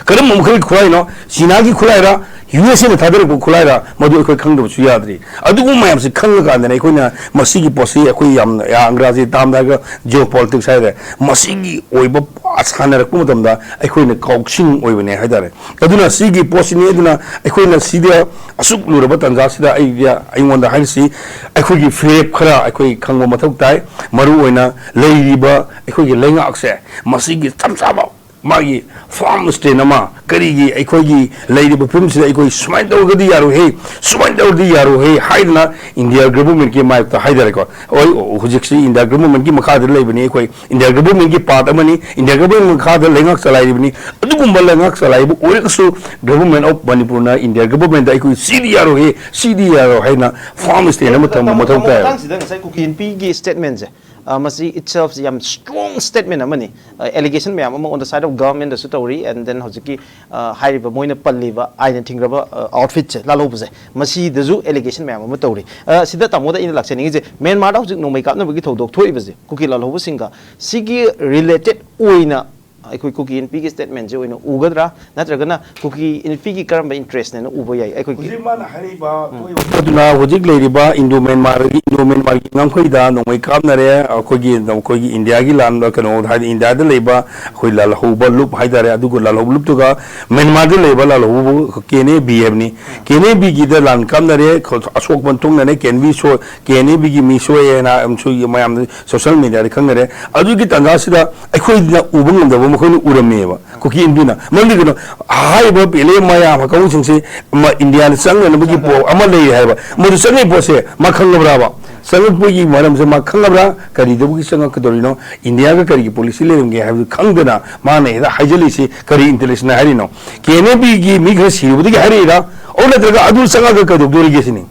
ꯀꯔꯝꯕ ꯃꯈꯜꯒꯤ ꯈꯨꯠꯂꯥꯏꯅꯣ? ꯆꯤꯅꯥꯒꯤ ꯈꯨꯠꯂꯥꯏꯔ, ꯌꯨ ꯑꯦꯁ ꯑꯦꯅ ꯊꯥꯗꯔꯛꯄ ꯈꯨꯠꯂꯥꯏꯔ, ꯃꯗꯨ ꯑꯩꯈꯣꯏ ꯈꯪꯗꯕꯁꯨ ꯌꯥꯗ꯭ꯔꯤ꯫ ꯑꯗꯨꯒꯨꯝꯕ ꯃꯌꯥꯝꯁꯤ ꯈꯪꯉꯀꯥꯟꯗꯅ ꯑꯩꯈꯣꯏꯅ ꯃꯁꯤꯒꯤ ꯄꯣꯠꯁꯤ ꯑꯩꯈꯣꯏ ꯌꯥꯝꯅ, ꯑꯪꯒ꯭ꯔꯥꯖꯤ ꯇꯥꯝꯗ ꯍꯥꯏꯔꯒ ꯖꯤꯑꯣ ꯄꯣꯂꯤꯇꯤꯛꯁ ꯍꯥꯏꯔꯦ, ꯃꯁꯤꯒꯤ ꯑꯣꯏꯕ ꯄꯥ-, ꯁꯥꯟꯅꯔꯛꯄ ꯃꯇꯝꯗ ꯑꯩꯈꯣꯏꯅ ꯀꯥꯎꯁꯤꯡ ꯑꯣꯏꯕꯅꯦ ꯍꯥꯏꯇꯥꯔꯦ꯫ ꯑꯗꯨꯅ ꯁꯤꯒꯤ ꯄꯣꯠꯁꯤꯅꯤ꯫ ꯑꯗꯨꯅ ꯑꯩꯈꯣꯏꯅ ꯁꯤꯗ ꯑꯁꯨꯛ ꯂꯨꯔꯕ ꯇꯥꯟꯖꯥꯁꯤꯗ ꯑꯩꯒꯤ, ꯑꯩꯉꯣꯟꯗ ꯍꯥꯏꯔꯤꯁꯤ, ꯑꯩꯈꯣꯏꯒꯤ ꯐꯤꯔꯦꯞ ꯈꯔ ꯑꯩꯈꯣꯏ ꯈꯪꯕ ꯃꯊꯧ ꯇꯥꯏ꯫ ꯃꯔꯨꯑꯣꯏꯅ ꯂꯩꯔꯤꯕ ꯑꯩꯈꯣꯏꯒꯤ ꯂꯩꯉꯥꯛꯁꯦ, ꯃꯁꯤꯒꯤ ꯆꯞ ꯆꯥꯕ ꯃꯥꯒꯤ ꯐꯥꯔꯝ ꯁ꯭ꯇꯦꯟ ꯑꯃ, ꯀꯔꯤꯒꯤ ꯑꯩꯈꯣꯏꯒꯤ ꯂꯩꯔꯤꯕ ꯐꯤꯕꯝꯁꯤꯗ ꯑꯩꯈꯣꯏ ꯁꯨꯃꯥꯏꯅ ꯇꯧꯔꯒꯗꯤ ꯌꯥꯔꯣꯏꯍꯦ, ꯁꯨꯃꯥꯏꯅ ꯇꯧꯔꯗꯤ ꯌꯥꯔꯣꯏꯍꯦ ꯍꯥꯏꯗꯅ ꯏꯟꯗꯤꯌꯥ ꯒꯚꯔꯟꯃꯦꯟꯠꯀꯤ ꯃꯥꯌꯣꯛꯇ ꯍꯥꯏꯇꯥꯔꯦꯀꯣ꯫ ꯍꯣꯏ, ꯍꯧꯖꯤꯛꯁꯤ ꯏꯟꯗꯤꯌꯥ ꯒꯚꯔꯟꯃꯦꯟꯠꯀꯤ ꯃꯈꯥꯗ ꯂꯩꯕꯅꯤ, ꯑꯩꯈꯣꯏ ꯏꯟꯗꯤꯌꯥ ꯒꯚꯔꯟꯃꯦꯟꯠꯀꯤ ꯄꯥꯔꯠ ꯑꯃꯅꯤ, ꯏꯟꯗꯤꯌꯥ ꯒꯚꯔꯟꯃꯦꯟꯠ ꯃꯈꯥꯗ ꯂꯩꯉꯥꯛ ꯆꯂꯥꯏꯔꯤꯕꯅꯤ꯫ ꯑꯗꯨꯒꯨꯝꯕ ꯂꯩꯉꯥꯛ ꯆꯂꯥꯏꯕ ꯑꯣꯏꯔꯒꯁꯨ Government of ꯃꯅꯤꯄꯨꯔꯅ ꯏꯟꯗꯤꯌꯥ ꯒꯚꯔꯟꯃꯦꯟꯠꯇ ꯑꯩꯈꯣꯏ ꯁꯤꯗꯤ ꯌꯥꯔꯣꯏꯍꯦ, ꯁꯤꯗꯤ ꯌꯥꯔꯣꯏ ꯍꯥꯏꯅ ꯐꯥꯔꯝ ꯁ꯭ꯇꯦꯟ ꯑꯃ ꯊꯝꯕ ꯃꯊꯧ ꯇꯥꯏ꯫ ꯃꯇꯥꯡꯁꯤꯗ ꯉꯁꯥꯏ ꯀꯨꯀꯤ ꯅꯨꯄꯤꯒꯤ ꯁ꯭ꯇꯦꯠꯃꯦꯟꯠꯁꯦ, ꯑ, ꯃꯁꯤ itself ꯌꯥꯝ ꯁ꯭ꯇꯔꯣꯡ ꯁ꯭ꯇꯦꯠꯃꯦꯟꯠ ꯑꯃꯅꯤ꯫ ꯑꯦꯂꯤꯒꯦꯁꯟ ꯃꯌꯥꯝ ꯑꯃ on the side of government ꯗꯁꯨ ꯇꯧꯔꯤ, and then ꯍꯧꯖꯤꯛꯀꯤ, ꯑ, ꯍꯥꯏꯔꯤꯕ ꯃꯣꯏꯅ ꯄꯜꯂꯤꯕ ꯑꯥꯏꯟꯅ ꯊꯤꯡꯈ꯭ꯔꯕ, ꯑ, ꯑꯥꯎꯠꯐꯤꯠꯁꯦ, ꯂꯥꯜꯍꯧꯕꯁꯦ, ꯃꯁꯤꯗꯁꯨ ꯑꯦꯂꯤꯒꯦꯁꯟ ꯃꯌꯥꯝ ꯑꯃ ꯇꯧꯔꯤ꯫ ꯑ, ꯁꯤꯗ ꯇꯥꯃꯣꯗ ꯑꯩꯅ ꯂꯥꯛꯆꯅꯤꯡꯉꯤꯁꯦ, ꯃ꯭ꯌꯥꯟꯃꯥꯔꯗ ꯍꯧꯖꯤꯛ ꯅꯣꯡꯃꯩ ꯀꯥꯞꯅꯕꯒꯤ ꯊꯧꯗꯣꯛ ꯊꯣꯛꯏꯕꯁꯦ, ꯀꯨꯀꯤ ꯂꯥꯜꯍꯧꯕꯁꯤꯡꯒ, ꯁꯤꯒꯤ ꯔꯤꯂꯦꯇꯦꯗ ꯑꯣꯏꯅ ꯑꯩꯈꯣꯏ ꯀꯨꯀꯤ ꯅꯨꯄꯤꯒꯤ ꯁ꯭ꯇꯦꯠꯃꯦꯟꯠꯁꯦ ꯑꯣꯏꯅ ꯎꯒꯗ꯭ꯔꯥ, ꯅꯠꯇ꯭ꯔꯒꯅ ꯀꯨꯀꯤ ꯅꯨꯄꯤꯒꯤ ꯀꯔꯝꯕ ꯏꯟꯇꯔꯦꯁꯅꯦꯅ ꯎꯕ ꯌꯥꯏ? ꯑꯩꯈꯣꯏ ꯍꯧꯖꯤꯛ ꯃꯥꯅ ꯍꯥꯏꯔꯤꯕ ꯄꯣꯠ ꯑꯗꯨꯅ ꯍꯧꯖꯤꯛ ꯂꯩꯔꯤꯕ ꯏꯟꯗꯣ ꯃ꯭ꯌꯥꯟꯃꯥꯔꯒꯤ, ꯏꯟꯗꯣ ꯃ꯭ꯌꯥꯟꯃꯥꯔꯒꯤ ꯉꯝꯈꯩꯗ ꯅꯣꯡꯃꯩ ꯀꯥꯞꯅꯔꯦ꯫ ꯑꯩꯈꯣꯏꯒꯤ, ꯑꯩꯈꯣꯏꯒꯤ ꯏꯟꯗꯤꯌꯥꯒꯤ ꯂꯥꯟꯗ, ꯀꯩꯅꯣ ꯍꯥꯏꯗꯤ ꯏꯟꯗꯤꯌꯥꯗ ꯂꯩꯕ ꯑꯩꯈꯣꯏ ꯂꯥꯜꯍꯧꯕ ꯂꯨꯞ ꯍꯥꯏꯇꯥꯔꯦ, ꯑꯗꯨꯒ ꯂꯥꯜꯍꯧꯕ ꯂꯨꯞꯇꯨꯒ ꯃ꯭ꯌꯥꯟꯃꯥꯔꯗ ꯂꯩꯕ ꯂꯥꯜꯍꯧꯕ ꯀꯦ ꯑꯦꯟ ꯑꯦ ꯕꯤ ꯍꯥꯏꯕꯅꯤ, ꯀꯦ ꯑꯦꯟ ꯑꯦ ꯕꯤꯒꯤꯗ ꯂꯥꯟ ꯀꯥꯞꯅꯔꯦ, ꯑꯁꯣꯛ ꯑꯄꯟ ꯊꯣꯛꯅꯔꯦ, ꯀꯦ ꯑꯦꯟ ꯕꯤ ꯁꯣ-, ꯀꯦ ꯑꯦꯟ ꯑꯦ ꯕꯤꯒꯤ ꯃꯤ ꯁꯣꯛꯑꯦꯅ ꯃꯌꯥꯝꯗ ꯁꯣꯁꯤꯌꯦꯜ ꯃꯦꯗꯤꯌꯥꯗ ꯈꯪꯅꯔꯦ꯫ ꯑꯗꯨꯒꯤ ꯇꯥꯟꯖꯥꯁꯤꯗ ꯑꯩꯈꯣꯏꯅ ꯎꯕ ꯉꯝꯗꯕ ꯃꯈꯣꯏꯅ ꯎꯔꯝꯃꯦꯕ, ꯀꯨꯀꯤ ꯏꯟꯗꯨꯅ꯫ ꯃꯔꯝꯗꯤ ꯀꯩꯅꯣ, ꯍꯥꯏꯔꯤꯕ ꯄꯦꯂꯦ ꯃꯌꯥꯝ ꯀꯥꯡꯕꯨꯁꯤꯡꯁꯤ ꯃ-, ꯏꯟꯗꯤꯌꯥꯗ ꯆꯪꯅꯅꯕꯒꯤ ꯄꯣ-, ꯑꯃ ꯂꯩꯔꯦ ꯍꯥꯏꯕ꯫ ꯃꯗꯨ ꯆꯪꯉꯛꯏ ꯄꯣꯠꯁꯦ ꯃꯥ ꯈꯪꯉꯕ꯭ꯔꯥꯕ? ꯆꯪꯉꯛꯄꯒꯤ ꯃꯔꯝꯁꯦ ꯃꯥ ꯈꯪꯉꯕ꯭ꯔꯥ? ꯀꯔꯤꯗꯧꯕꯒꯤ ꯆꯪꯉꯛꯀꯗꯧꯔꯤꯅꯣ? ꯏꯟꯗꯤꯌꯥꯒ ꯀꯔꯤꯒꯤ ꯄꯣꯂꯤꯁꯤ ꯂꯩꯔꯝꯒꯦ ꯍꯥꯏꯕꯗꯨ ꯈꯪꯗꯅ ꯃꯥꯅ ꯍꯦꯛꯇ ꯍꯥꯏꯖꯜꯂꯤꯁꯤ ꯀꯔꯤ ꯏꯟꯇꯔꯦꯁꯅ ꯍꯥꯏꯔꯤꯅꯣ? ꯀꯦ ꯑꯦꯟ ꯑꯦ ꯕꯤꯒꯤ ꯃꯤ ꯈꯔ ꯁꯤꯔꯨꯕꯗꯒꯤ ꯍꯥꯏꯔꯛꯏꯔꯥ? ꯑꯣ, ꯅꯠꯇ꯭ꯔꯒ ꯑꯗꯨ ꯆꯪꯉꯒ ꯀꯩꯗꯧꯗꯣꯔꯤꯒꯦ ꯁꯤꯅꯤ꯫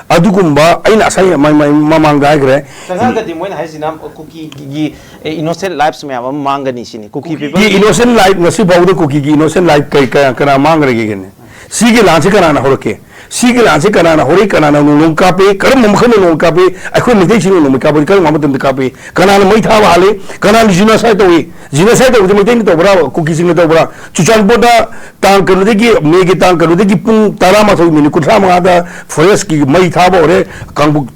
ꯑꯗꯨꯒꯨꯝꯕ ꯑꯩꯅ ꯉꯁꯥꯏ ꯃ-, ꯃ-, ꯃꯃꯥꯡꯗ ꯍꯥꯏꯈ꯭ꯔꯦ꯫ ꯆꯪꯉꯛꯑꯒꯗꯤ ꯃꯣꯏꯅ ꯍꯥꯏꯁꯤꯅ ꯀꯨꯀꯤꯒꯤ ꯏꯅꯣꯁꯦꯟ ꯂꯥꯏꯐꯁ ꯃꯌꯥꯝ ꯑꯃ ꯃꯥꯡꯒꯅꯤ ꯁꯤꯅꯤ꯫ ꯀꯨꯀꯤ ꯄꯤꯄꯜ ꯀꯨꯀꯤꯒꯤ ꯏꯅꯣꯁꯦꯟ ꯂꯥꯏꯐ, ꯉꯁꯤ ꯐꯥꯎꯕꯗ ꯀꯨꯀꯤꯒꯤ ꯏꯅꯣꯁꯦꯟ ꯂꯥꯏꯐ ꯀꯩ-, ꯀꯌꯥ-, ꯀꯅꯥ ꯃꯥꯡꯈ꯭ꯔꯒꯦ? ꯁꯤꯒꯤ ꯂꯥꯟꯁꯤ ꯀꯅꯥꯅ ꯍꯧꯔꯛꯀꯦ? ꯁꯤꯒꯤ ꯂꯥꯟꯁꯤ ꯀꯅꯥꯅ ꯍꯧꯔꯛꯏ? ꯀꯅꯥꯅ ꯅꯣꯡꯃꯩ ꯀꯥꯞꯄꯤ? ꯀꯔꯝꯕ ꯃꯈꯜꯅ ꯅꯣꯡꯃꯩ ꯀꯥꯞꯄꯤ? ꯑꯩꯈꯣꯏ ꯃꯩꯇꯩꯁꯤꯡꯅ ꯅꯣꯡꯃꯩ ꯀꯥꯞꯄꯗꯤ ꯀꯔꯝꯕ ꯃꯇꯝꯗ ꯀꯥꯞꯄꯤ? ꯀꯅꯥꯅ ꯃꯩ ꯊꯥꯕ ꯍꯥꯜꯂꯤ? ꯀꯅꯥꯅ ꯖꯤꯅꯣꯁꯥꯏꯠ ꯇꯧꯏ? ꯖꯤꯅꯣꯁꯥꯏꯠ ꯇꯧꯕꯁꯤ ꯃꯩꯇꯩꯅ ꯇꯧꯕ꯭ꯔꯥ? ꯀꯨꯀꯤꯁꯤꯡꯅ ꯇꯧꯕ꯭ꯔꯥ? ꯆꯨꯔꯆꯥꯟꯄꯨꯔꯗ ꯇꯥꯡ ꯀꯩꯅꯣꯗꯒꯤ, ꯃꯦꯒꯤ ꯇꯥꯡ ꯀꯩꯅꯣꯗꯒꯤ ꯄꯨꯡ ꯇꯔꯥꯃꯥꯊꯣꯏ ꯃꯤꯅꯤꯠ ꯀꯨꯟꯊ꯭ꯔꯥ ꯃꯉꯥꯗ ꯐꯣꯔꯦꯁꯀꯤ ꯃꯩ ꯊꯥꯕ ꯍꯧꯔꯦ, ꯀꯥꯡꯕꯨ-,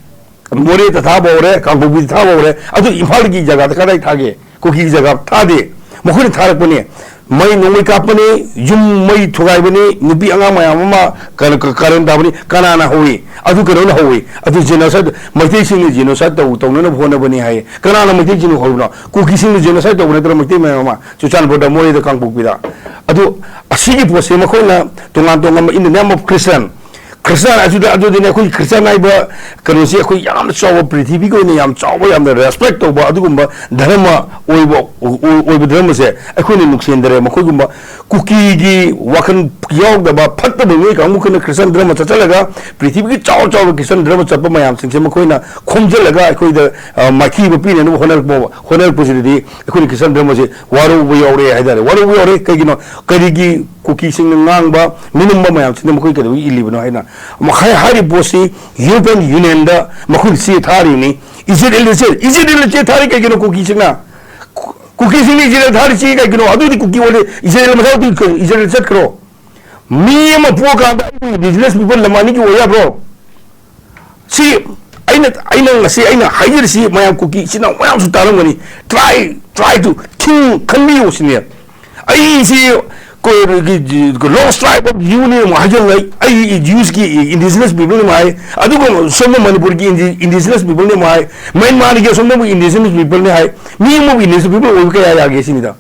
ꯃꯣꯔꯦꯗ ꯊꯥꯕ ꯍꯧꯔꯦ, ꯀꯥꯡꯄꯣꯛꯄꯤꯗ ꯊꯥꯕ ꯍꯧꯔꯦ꯫ ꯑꯗꯨ ꯏꯝꯐꯥꯜꯒꯤ ꯖꯒꯥꯗ ꯀꯗꯥꯏ ꯊꯥꯒꯦ? ꯀꯨꯀꯤꯒꯤ ꯖꯒꯥ ꯊꯥꯗꯦ, ꯃꯈꯣꯏꯅ ꯊꯥꯔꯛꯄꯅꯦ꯫ ꯃꯩ ꯅꯣꯡꯃꯩ ꯀꯥꯞꯄꯅꯤ, ꯌꯨꯝ ꯃꯩ ꯊꯨꯒꯥꯏꯕꯅꯤ, ꯅꯨꯄꯤ ꯑꯉꯥꯡ ꯃꯌꯥꯝ ꯑꯃ ꯀ-, ꯀ-, ꯀꯥꯔꯟ ꯇꯥꯕꯅꯤ꯫ ꯀꯅꯥꯅ ꯍꯧꯏ? ꯑꯗꯨ ꯀꯩꯅꯣꯅ ꯍꯧꯏ꯫ ꯑꯗꯨ genocide, ꯃꯩꯇꯩꯁꯤꯡꯅ genocide ꯇꯧ-, ꯇꯧꯅꯅꯕ ꯍꯣꯠꯅꯕꯅꯤ ꯍꯥꯏ꯫ ꯀꯅꯥꯅ ꯃꯩꯇꯩꯁꯤꯡꯅ ꯍꯧꯔꯤꯅꯣ? ꯀꯨꯀꯤꯁꯤꯡꯅ genocide ꯇꯧꯕ ꯅꯠꯇ꯭ꯔꯣ ꯃꯩꯇꯩ ꯃꯌꯥꯝ ꯑꯃ? ꯆꯨꯔꯆꯥꯟꯄꯨꯔꯗ, ꯃꯣꯔꯦꯗ, ꯀꯥꯡꯄꯣꯛꯄꯤꯗ꯫ ꯑꯗꯨ ꯑꯁꯤꯒꯤ ꯄꯣꯠꯁꯦ ꯃꯈꯣꯏꯅ ꯇꯣꯉꯥꯟ ꯇꯣꯉꯥꯟꯕ in the name of Christian, Christian ꯑꯗꯨꯗ, ꯑꯗꯨꯗꯤꯅꯦ ꯑꯩꯈꯣꯏ ꯈ꯭ꯔꯤꯁꯇꯥꯟ ꯍꯥꯏꯕ ꯀꯩꯅꯣꯁꯤ ꯑꯩꯈꯣꯏ ꯌꯥꯝꯅ ꯆꯥꯎꯕ, ꯄ꯭ꯔꯤꯊꯤꯕꯤꯒꯤ ꯑꯣꯏꯅ ꯌꯥꯝ ꯆꯥꯎꯕ, ꯌꯥꯝꯅ respect ꯇꯧꯕ ꯑꯗꯨꯒꯨꯝꯕ ꯙꯔꯃ ꯑꯣꯏꯕ, ꯑꯣꯏꯕ ꯙꯔꯃꯁꯦ ꯑꯩꯈꯣꯏꯅ ꯅꯨꯡꯁꯤꯍꯟꯗꯔꯦ꯫ ꯃꯈꯣꯏꯒꯨꯝꯕ ꯀꯨꯀꯤꯒꯤ ꯋꯥꯈꯜ ꯌꯥꯎꯗꯕ ꯐꯠꯇꯕ ꯃꯤꯑꯣꯏ ꯀꯥꯡꯕꯨ ꯑꯩꯈꯣꯏꯅ ꯈ꯭ꯔꯤꯁꯇꯥꯟ ꯙꯔꯃ ꯆꯠꯆꯜꯂꯒ ꯄ꯭ꯔꯤꯊꯤꯕꯤꯒꯤ ꯆꯥꯎ ꯆꯥꯎꯕ ꯈ꯭ꯔꯤꯁꯇꯥꯟ ꯙꯔꯃ ꯆꯠꯄ ꯃꯌꯥꯝꯁꯤꯡꯁꯦ ꯃꯈꯣꯏꯅ ꯈꯣꯝꯖꯤꯜꯂꯒ ꯑꯩꯈꯣꯏꯗ, ꯑ, ꯃꯥꯏꯊꯤꯕ ꯄꯤꯅꯅꯕ ꯍꯣꯠꯅꯔꯛꯄ, ꯍꯣꯠꯅꯔꯛꯄꯁꯤꯗꯗꯤ ꯑꯩꯈꯣꯏꯅ ꯈ꯭ꯔꯤꯁꯇꯥꯟ ꯙꯔꯃꯁꯦ ꯋꯥꯔꯧꯕ ꯌꯥꯎꯔꯦ ꯍꯥꯏꯇꯥꯔꯦ꯫ ꯋꯥꯔꯧꯕ ꯌꯥꯎꯔꯦ꯫ ꯀꯩꯒꯤꯅꯣ? ꯀꯔꯤꯒꯤ ꯀꯨꯀꯤꯁꯤꯡꯅ ꯉꯥꯡꯕ, ꯃꯤꯅꯝꯕ ꯃꯌꯥꯝꯁꯤꯅ ꯃꯈꯣꯏ ꯀꯩꯗꯧꯕꯒꯤ ꯏꯜꯂꯤꯕꯅꯣ ꯍꯥꯏꯅ꯫ ꯃꯈꯥꯏ ꯍꯥꯏꯔꯤꯕ ꯄꯣꯠꯁꯤ European Unionꯗ ꯃꯈꯣꯏꯅ ꯆꯦ ꯊꯥꯔꯤꯕꯅꯤ꯫ ꯏꯖꯔꯦꯜꯗ ꯆꯦ, ꯏꯖꯔꯦꯜꯗ ꯆꯦ ꯊꯥꯔꯤ ꯀꯩꯒꯤꯅꯣ ꯀꯨꯀꯤꯁꯤꯡꯅ? ꯀꯨ-, ꯀꯨꯀꯤꯁꯤꯡꯅ ꯏꯖꯔꯦꯜ ꯊꯥꯔꯤꯁꯤ ꯀꯩꯒꯤꯅꯣ? ꯑꯗꯨꯗꯤ ꯀꯨꯀꯤ ꯑꯣꯏꯔꯦ꯫ ꯏꯖꯔꯦꯜ ꯃꯊꯧ ꯏꯖꯔꯦꯜ ꯆꯠꯈ꯭ꯔꯣ꯫ ꯃꯤ ꯑꯃ ꯄꯣꯛꯑꯀꯥꯟꯗ ꯑꯩꯕꯨ indigenous people ꯂꯝ ꯑꯅꯤꯒꯤ ꯑꯣꯏ ꯌꯥꯕ꯭ꯔꯣ? ꯁꯤ ꯑꯩꯅ, ꯑꯩꯅ ꯉꯁꯤ ꯑꯩꯅ ꯍꯥꯏꯖꯔꯤꯁꯤ ꯃꯌꯥꯝ ꯀꯨꯀꯤ ꯏꯆꯤꯟ ꯏꯅꯥꯎ ꯃꯌꯥꯝꯁꯨ ꯇꯥꯔꯝꯒꯅꯤ꯫ Try, try to think, ꯈꯟꯕꯤꯌꯨ ꯁꯤꯅꯦ꯫ ꯑꯩꯁꯤ ꯀꯣ-, ꯒꯤ-, ꯒꯤ-, Lost Tribe of Yu ꯅꯦ ꯑꯃꯨꯛ ꯍꯥꯏꯖꯜꯂꯦ꯫ ꯑꯩ Yu's ꯀꯤ indigenous people ꯅꯦ ꯑꯃꯨꯛ ꯍꯥꯏ꯫ ꯑꯗꯨꯒ ꯁꯣꯝꯗ ꯃꯅꯤꯄꯨꯔꯒꯤ indi-, indigenous people ꯅꯦ ꯑꯃꯨꯛ ꯍꯥꯏ꯫ ꯃ꯭ꯌꯥꯟꯃꯥꯔꯒꯤ ꯑꯁꯣꯝꯗ ꯑꯃꯨꯛ indigenous people ꯅꯦ ꯍꯥꯏ꯫ ꯃꯤ ꯑꯃꯕꯨ indigenous people ꯑꯣꯏꯕ ꯀꯌꯥ ꯌꯥꯒꯦ ꯁꯤꯅꯤꯗ꯫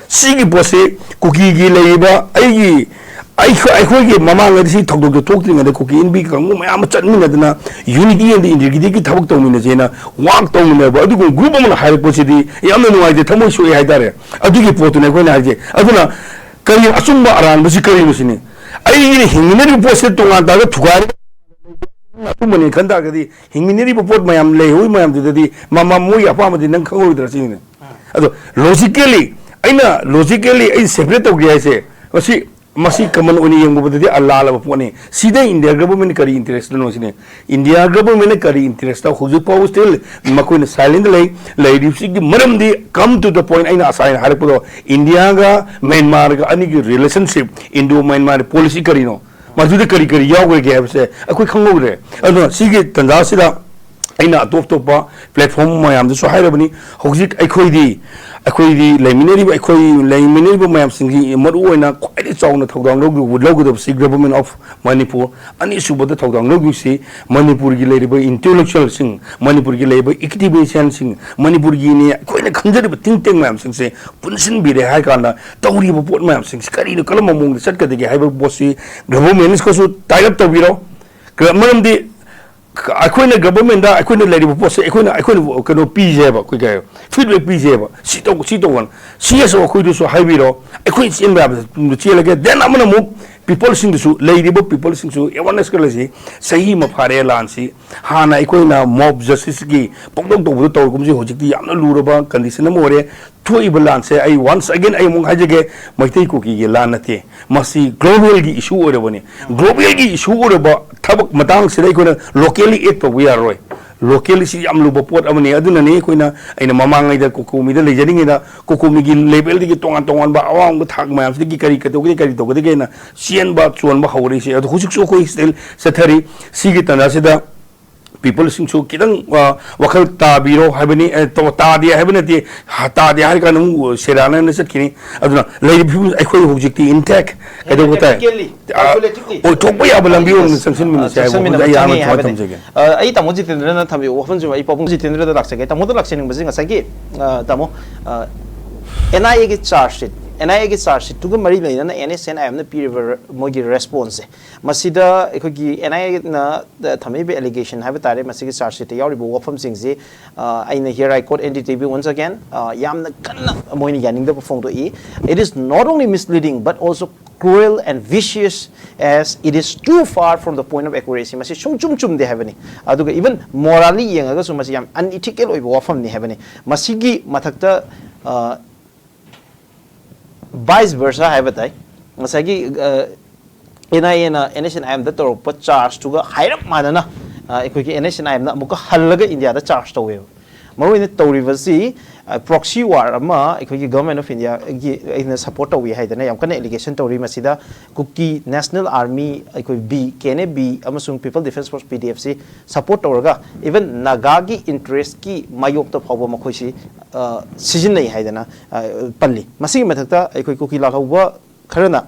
ꯁꯤꯒꯤ ꯄꯣꯠꯁꯤ ꯀꯨꯀꯤꯒꯤ ꯂꯩꯔꯤꯕ ꯑꯩꯒꯤ, ꯑꯩꯈꯣꯏ, ꯑꯩꯈꯣꯏꯒꯤ ꯃꯃꯥꯡꯗꯗꯤ ꯁꯤ ꯊꯧꯗꯣꯛꯇꯣ ꯊꯣꯛꯇ꯭ꯔꯤꯉꯩꯗ ꯀꯨꯀꯤ ꯏꯟꯕꯤ ꯀꯥꯡꯕꯨ ꯃꯌꯥꯝ ꯑꯃ ꯆꯠꯃꯤꯟꯅꯗꯅ unity and integrityꯒꯤ ꯊꯕꯛ ꯇꯧꯃꯤꯟꯅꯁꯦꯅ work ꯇꯧꯃꯤꯟꯅꯕ ꯑꯗꯨꯒꯨꯝꯕ group ꯑꯃꯅ ꯍꯥꯏꯔꯛꯄꯁꯤꯗꯤ ꯌꯥꯝꯅ ꯅꯨꯡꯉꯥꯏꯇꯦ, ꯊꯃꯣꯏ ꯁꯣꯛꯑꯦ ꯍꯥꯏꯇꯥꯔꯦ꯫ ꯑꯗꯨꯒꯤ ꯄꯣꯠꯇꯨꯅꯦ ꯑꯩꯈꯣꯏꯅ ꯍꯥꯏꯁꯦ꯫ ꯑꯗꯨꯅ ꯀꯔꯤ ꯑꯆꯨꯝꯕ ꯑꯔꯥꯟꯕꯁꯤ ꯀꯔꯤꯅꯣ ꯁꯤꯅꯤ꯫ ꯑꯩꯒꯤꯅ ꯍꯤꯡꯃꯤꯟꯅꯔꯤꯕ ꯄꯣꯠꯁꯤꯗ ꯇꯣꯉꯥꯟ ꯇꯥꯔꯒ ꯊꯨꯒꯥꯏꯔꯒ ꯑꯆꯨꯝꯕꯅꯦ ꯈꯟ ꯇꯥꯔꯒꯗꯤ ꯍꯤꯡꯃꯤꯟꯅꯔꯤꯕ ꯄꯣꯠ ꯃꯌꯥꯝ ꯂꯩꯍꯧꯔꯤ ꯃꯌꯥꯝꯗꯨꯗꯗꯤ ꯃꯃꯥ ꯃꯣꯏꯒꯤ ꯑꯄꯥꯝꯕꯗꯤ ꯅꯪ ꯈꯪꯉꯣꯏꯗ꯭ꯔꯥ ꯁꯤꯅꯤꯅꯦ꯫ ꯑꯗꯣ logically, ꯑꯩꯅ logically ꯑꯩ separate ꯇꯧꯒꯦ ꯍꯥꯏꯁꯦ, ꯃꯁꯤ, ꯃꯁꯤ common ꯑꯣꯏꯅ ꯌꯦꯡꯕꯗꯗꯤ ꯑꯂꯥꯜꯂꯕ ꯄꯣꯠꯅꯤ꯫ ꯁꯤꯗ India government ꯀꯔꯤ interestꯅꯣ ꯁꯤꯅꯤ꯫ India governmentꯅ ꯀꯔꯤ interestꯇ ꯍꯧꯖꯤꯛ ꯐꯥꯎꯕ still ꯃꯈꯣꯏꯅ silent ꯂꯩ꯫ ꯂꯩꯔꯤꯕꯁꯤꯒꯤ ꯃꯔꯝꯗꯤ, come to the point, ꯑꯩꯅ ꯉꯁꯥꯏꯅ ꯍꯥꯏꯔꯛꯄꯗꯣ, Indiaꯒ Myanmarꯒ ꯑꯅꯤꯒꯤ relationship, Indo Myanmar policy ꯀꯔꯤꯅꯣ? ꯃꯗꯨꯗ ꯀꯔꯤ ꯀꯔꯤ ꯌꯥꯎꯈ꯭ꯔꯒꯦ ꯍꯥꯏꯕꯁꯦ ꯑꯩꯈꯣꯏ ꯈꯪꯍꯧꯗ꯭ꯔꯦ꯫ ꯑꯗꯨꯅ ꯁꯤꯒꯤ ꯇꯥꯟꯖꯥꯁꯤꯗ ꯑꯩꯅ ꯑꯇꯣꯞ ꯑꯇꯣꯞꯄ platform ꯃꯌꯥꯝꯗꯁꯨ ꯍꯥꯏꯔꯕꯅꯤ, ꯍꯧꯖꯤꯛ ꯑꯩꯈꯣꯏꯗꯤ ꯑꯩꯈꯣꯏꯗꯤ ꯂꯩꯃꯤꯟꯅꯔꯤꯕ, ꯑꯩꯈꯣꯏ ꯂꯩꯃꯤꯟꯅꯔꯤꯕ ꯃꯌꯥꯝꯁꯤꯡꯒꯤ ꯃꯔꯨꯑꯣꯏꯅ ꯈ꯭ꯋꯥꯏꯗꯒꯤ ꯆꯥꯎꯅ ꯊꯧꯗꯥꯡ ꯂꯧ-, ꯂꯧꯒꯗꯕꯁꯤ Government of Manipur꯫ ꯑꯅꯤꯁꯨꯕꯗ ꯊꯧꯗꯥꯡ ꯂꯧꯗꯣꯏꯁꯤ ꯃꯅꯤꯄꯨꯔꯒꯤ ꯂꯩꯔꯤꯕ intellectualꯁꯤꯡ, ꯃꯅꯤꯄꯨꯔꯒꯤ ꯂꯩꯔꯤꯕ academicianꯁꯤꯡ, ꯃꯅꯤꯄꯨꯔꯒꯤꯅꯤ ꯑꯩꯈꯣꯏꯅ ꯈꯟꯖꯔꯤꯕ think tank ꯃꯌꯥꯝꯁꯤꯡꯁꯦ ꯄꯨꯟꯁꯤꯟꯕꯤꯔꯦ ꯍꯥꯏ ꯀꯥꯟꯗ ꯇꯧꯔꯤꯕ ꯄꯣꯠ ꯃꯌꯥꯝꯁꯤꯡꯁꯤ ꯀꯔꯤꯅꯣ, ꯀꯔꯝꯕ ꯃꯑꯣꯡꯗ ꯆꯠꯀꯗꯒꯦ ꯍꯥꯏꯕ ꯄꯣꯠꯁꯤ governmentꯀꯁꯨ tie up ꯇꯧꯕꯤꯔꯣ꯫ ꯀ-, ꯃꯔꯝꯗꯤ ꯑꯩꯈꯣꯏꯅ governmentꯗ ꯑꯩꯈꯣꯏꯅ ꯂꯩꯔꯤꯕ ꯄꯣꯠꯁꯦ ꯑꯩꯈꯣꯏꯅ, ꯑꯩꯈꯣꯏꯅ ꯀꯩꯅꯣ ꯄꯤꯖꯩꯕ, ꯑꯩꯈꯣꯏ ꯀꯩ ꯍꯥꯏ, feedback ꯄꯤꯖꯩꯕ, "ꯁꯤ ꯇꯧ, ꯁꯤ ꯇꯧꯕꯅ", ꯁꯤ ꯑꯦꯁ ꯑꯣ ꯑꯩꯈꯣꯏꯗꯁꯨ ꯍꯥꯏꯕꯤꯔꯣ, ꯑꯩꯈꯣꯏ ꯆꯦꯟꯕ ꯌꯥꯕꯗ ꯆꯦꯜꯂꯒꯦ꯫ Then ꯑꯃꯅ ꯑꯃꯨꯛ peopleꯁꯤꯡꯗꯨꯁꯨ, ꯂꯩꯔꯤꯕ peopleꯁꯤꯡꯁꯨ awareness ꯈꯔ ꯂꯩꯁꯤ꯫ ꯆꯍꯤ ꯑꯃ ꯐꯥꯔꯦ ꯂꯥꯟꯁꯤ, ꯍꯥꯟꯅ ꯑꯩꯈꯣꯏꯅ mob justiceꯀꯤ ꯄꯪꯇꯧ ꯇꯧꯕꯗꯣ ꯇꯧꯔꯒꯨꯝꯁꯤ꯫ ꯍꯧꯖꯤꯛꯇꯤ ꯌꯥꯝꯅ ꯂꯨꯔꯕ condition ꯑꯃ ꯑꯣꯏꯔꯦ꯫ ꯊꯣꯛꯏꯕ ꯂꯥꯟꯁꯦ ꯑꯩ once again ꯑꯩ ꯑꯃꯨꯛ ꯍꯥꯏꯖꯒꯦ, ꯃꯩꯇꯩ ꯀꯨꯀꯤꯒꯤ ꯂꯥꯟ ꯅꯠꯇꯦ, ꯃꯁꯤ globalꯒꯤ issue ꯑꯣꯏꯔꯕꯅꯤ꯫ Globalꯒꯤ issue ꯑꯣꯏꯔꯕ ꯊꯕꯛ ꯃꯇꯥꯡꯁꯤꯗ ꯑꯩꯈꯣꯏꯅ locally act ꯇꯧꯕ ꯌꯥꯔꯔꯣꯏ꯫ Localꯁꯤ ꯌꯥꯝ ꯂꯨꯕ ꯄꯣꯠ ꯑꯃꯅꯤ꯫ ꯑꯗꯨꯅꯅꯤ ꯑꯩꯈꯣꯏꯅ, ꯑꯩꯅ ꯃꯃꯥꯡꯉꯩꯗ ꯀꯣꯀꯣꯃꯤꯗ ꯂꯩꯖꯔꯤꯉꯩꯗ ꯀꯣꯀꯣꯃꯤꯒꯤ levelꯗꯒꯤ ꯇꯣꯉꯥꯟ ꯇꯣꯉꯥꯟꯕ ꯑꯋꯥꯡꯕ ꯊꯥꯛ ꯃꯌꯥꯝꯁꯤꯗꯒꯤ ꯀꯔꯤ ꯀꯩꯗꯧꯒꯗꯒꯦ, ꯀꯔꯤ ꯇꯧꯒꯗꯒꯦꯅ ꯆꯦꯟꯕ ꯆꯣꯟꯕ ꯍꯧꯔꯛꯏꯁꯦ꯫ ꯑꯗꯣ ꯍꯧꯖꯤꯛꯁꯨ ꯑꯩꯈꯣꯏ still ꯆꯠꯊꯔꯤ꯫ ꯁꯤꯒꯤ ꯇꯥꯟꯖꯥꯁꯤꯗ peopleꯁꯤꯡꯁꯨ ꯈꯤꯇꯪ, ꯑ, ꯋꯥꯈꯜ ꯇꯥꯕꯤꯔꯣ ꯍꯥꯏꯕꯅꯤ꯫ ꯑ, ꯇꯣ-, ꯇꯥꯗꯦ ꯍꯥꯏꯕ ꯅꯠꯇꯦ, ꯍ-, ꯇꯥꯗꯦ ꯍꯥꯏꯔ ꯀꯥꯟꯗ ꯑꯃꯨꯛ ꯁꯦꯔꯥꯟꯅꯅ ꯆꯠꯈꯤꯅꯤ꯫ ꯑꯗꯨꯅ ꯂꯩꯔꯤꯕ ꯐꯤꯕꯝ ꯑꯩꯈꯣꯏ ꯍꯧꯖꯤꯛꯇꯤ intact ꯀꯩꯗꯧꯕ ꯇꯥꯏ? Practically, ꯑ, calculatively꯫ ꯑꯣꯏꯊꯣꯛꯄ ꯌꯥꯕ ꯂꯝꯕꯤ ꯑꯣꯏꯅ ꯆꯪꯁꯤꯟꯃꯤꯟꯅꯁꯤ ꯍꯥꯏꯕ ꯆꯪꯁꯤꯟꯃꯤꯟꯅꯕ ꯋꯥꯐꯝꯁꯦ ꯑꯩ ꯆꯪꯉꯤ ꯑꯍꯥꯟꯕ ꯁꯨꯃꯥꯏꯅ ꯍꯥꯏꯕꯅꯤ꯫ ꯊꯝꯖꯒꯦ꯫ ꯑ, ꯑꯩ ꯇꯥꯃꯣ ꯖꯤꯇꯦꯟꯗ꯭ꯔꯅ ꯊꯝꯕꯤꯕ ꯋꯥꯐꯝꯁꯤꯃ ꯑꯩ ꯄꯥꯕꯨꯡ ꯖꯤꯇꯦꯟꯗ꯭ꯔꯗ ꯂꯥꯛꯆꯒꯦ꯫ ꯇꯥꯃꯣꯗ ꯂꯥꯛꯆꯅꯤꯡꯕꯁꯤ ꯉꯁꯥꯏꯒꯤ, ꯑ, ꯇꯥꯃꯣ, ꯑ, NIAꯒꯤ charge sheet, NIAꯒꯤ charge sheetꯇꯨꯒ ꯃꯔꯤ ꯂꯩꯅꯅ NSCN-IMꯅ ꯄꯤꯔꯤꯕ ꯔ-, ꯃꯣꯏꯒꯤ responseꯁꯦ, ꯃꯁꯤꯗ ꯑꯩꯈꯣꯏꯒꯤ NIAꯅ ꯊꯝꯃꯛꯏꯕ allegation ꯍꯥꯏꯕ ꯇꯥꯔꯦ, ꯃꯁꯤꯒꯤ charge sheetꯇ ꯌꯥꯎꯔꯤꯕ ꯋꯥꯐꯝꯁꯤꯡꯁꯤ, ꯑ, ꯑꯩꯅ here I quote NDTV once again, ꯑ, ꯌꯥꯝꯅ ꯀꯟꯅ ꯃꯣꯏꯅ ꯌꯥꯅꯤꯡꯗꯕ ꯐꯣꯡꯗꯣꯛꯏ꯫ "It is not only misleading but also cruel and vicious as it is too far from the point of accuracy." ꯃꯁꯤ ꯁꯨꯡꯆꯨꯝ ꯆꯨꯝꯗꯦ ꯍꯥꯏꯕꯅꯤ꯫ ꯑꯗꯨꯒ even morally ꯌꯦꯡꯉꯒꯁꯨ ꯃꯁꯤ ꯌꯥꯝ unethical ꯑꯣꯏꯕ ꯋꯥꯐꯝꯅꯤ ꯍꯥꯏꯕꯅꯤ꯫ ꯃꯁꯤꯒꯤ ꯃꯊꯛꯇ, ꯑ, vice versa ꯍꯥꯏꯕ ꯇꯥꯏ꯫ ꯉꯁꯥꯏꯒꯤ, ꯑ, NIAꯅ NSCN-IMꯗ ꯇꯧꯔꯛꯄ chargeꯇꯨꯒ ꯍꯥꯏꯔꯞ ꯃꯥꯟꯅꯅ, ꯑ, ꯑꯩꯈꯣꯏꯒꯤ NSCN-IMꯅ ꯑꯃꯨꯛꯀ ꯍꯜꯂꯒ ꯏꯟꯗꯤꯌꯥꯗ charge ꯇꯧꯋꯦꯕ꯫ ꯃꯔꯨꯑꯣꯏꯅ ꯇꯧꯔꯤꯕꯁꯤ, ꯑ, proxy war ꯑꯃ ꯑꯩꯈꯣꯏꯒꯤ Government of Indiaꯒꯤ ꯑꯩꯅ support ꯇꯧꯏ ꯍꯥꯏꯗꯅ ꯌꯥꯝ ꯀꯟꯅ allegation ꯇꯧꯔꯤ꯫ ꯃꯁꯤꯗ Kuki National Army, ꯑꯩꯈꯣꯏ B, KNA-B ꯑꯃꯁꯨꯡ People Defence Force, PDFꯁꯤ support ꯇꯧꯔꯒ even ꯅꯥꯒꯥꯒꯤ interestꯀꯤ ꯃꯥꯌꯣꯛꯇ ꯐꯥꯎꯕ ꯃꯈꯣꯏꯁꯤ ꯑ, ꯁꯤꯖꯤꯟꯅꯩ ꯍꯥꯏꯗꯅ, ꯑ, ꯄꯜꯂꯤ꯫ ꯃꯁꯤꯒꯤ ꯃꯊꯛꯇ ꯑꯩꯈꯣꯏ ꯀꯨꯀꯤ ꯂꯥꯜꯍꯧꯕ ꯈꯔꯅ,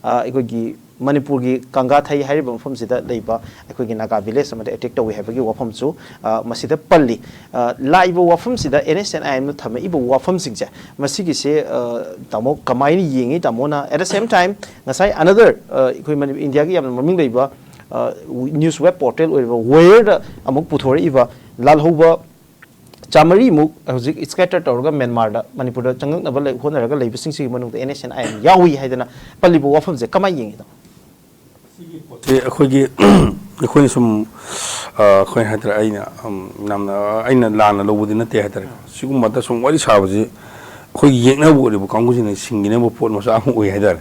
ꯑ, ꯑꯩꯈꯣꯏꯒꯤ ꯃꯅꯤꯄꯨꯔꯒꯤ ꯀꯪꯒꯥꯊꯩ ꯍꯥꯏꯔꯤꯕ ꯃꯐꯝꯁꯤꯗ ꯂꯩꯕ ꯑꯩꯈꯣꯏꯒꯤ ꯅꯥꯒꯥ ꯚꯤꯂꯦꯖ ꯑꯃꯗ ꯑꯦꯇꯦꯛ ꯇꯧꯏ ꯍꯥꯏꯕꯒꯤ ꯋꯥꯐꯝꯁꯨ, ꯑ, ꯃꯁꯤꯗ ꯄꯜꯂꯤ꯫ ꯑ, ꯂꯥꯛꯏꯕ ꯋꯥꯐꯝꯁꯤꯗ ꯑꯦꯟ ꯑꯦꯁ ꯑꯦꯟ ꯑꯥꯏ ꯑꯦꯝꯅ ꯊꯝꯃꯛꯏꯕ ꯋꯥꯐꯝꯁꯤꯡꯁꯦ, ꯃꯁꯤꯒꯤꯁꯦ, ꯑ, ꯇꯥꯃꯣ, ꯀꯃꯥꯏꯅ ꯌꯦꯡꯉꯤ ꯇꯥꯃꯣꯅ? At the same time, ꯉꯁꯥꯏ another, ꯑ, ꯑꯩꯈꯣꯏ ꯃꯅꯤ-, ꯏꯟꯗꯤꯌꯥꯒꯤ ꯌꯥꯝꯅ ꯃꯃꯤꯡ ꯂꯩꯕ, ꯑ, ꯅ꯭ꯌꯨꯁ ꯋꯦꯕ ꯄꯣꯔꯇꯦꯜ ꯑꯣꯏꯔꯤꯕ ꯋꯦꯌꯔꯗ ꯑꯃꯨꯛ ꯄꯨꯊꯣꯔꯛꯏꯕ ꯂꯥꯜꯍꯧꯕ ꯆꯥꯃꯔꯤꯃꯨꯛ ꯍꯧꯖꯤꯛ ꯁ꯭ꯀꯦꯇꯔ ꯇꯧꯔꯒ ꯃ꯭ꯌꯥꯟꯃꯥꯔꯗ, ꯃꯅꯤꯄꯨꯔꯗ ꯆꯪꯉꯛꯅꯕ ꯂꯩ-, ꯍꯣꯠꯅꯔꯒ ꯂꯩꯕꯁꯤꯡꯁꯤꯒꯤ ꯃꯅꯨꯡꯗ N S N I M ꯌꯥꯎꯏ ꯍꯥꯏꯗꯅ ꯄꯜꯂꯤꯕ ꯋꯥꯐꯝꯁꯦ ꯀꯃꯥꯏꯅ ꯌꯦꯡꯉꯤꯅꯣ? ꯁꯤ ꯑꯩꯈꯣꯏꯒꯤ ꯑꯩꯈꯣꯏꯅ ꯁꯨꯝ, ꯑ, ꯑꯩꯈꯣꯏ ꯍꯥꯏꯇꯥꯔꯦ, ꯑꯩꯅ, ꯎꯝ, ꯌꯥꯝꯅ, ꯑꯩꯅ ꯂꯥꯟꯅ ꯂꯧꯕꯗꯤ ꯅꯠꯇꯦ ꯍꯥꯏꯇꯥꯔꯦ꯫ ꯁꯤꯒꯨꯝꯕꯗ ꯁꯨꯝ ꯋꯥꯔꯤ ꯁꯥꯕꯁꯤ ꯑꯩꯈꯣꯏꯒꯤ ꯌꯦꯛꯅꯕ ꯑꯣꯏꯔꯤꯕ ꯀꯥꯡꯕꯨꯁꯤꯡꯅ ꯁꯤꯡꯈꯤꯅꯕ ꯄꯣꯠ ꯃꯆꯥ ꯑꯃ ꯑꯣꯏ ꯍꯥꯏꯇꯥꯔꯦ꯫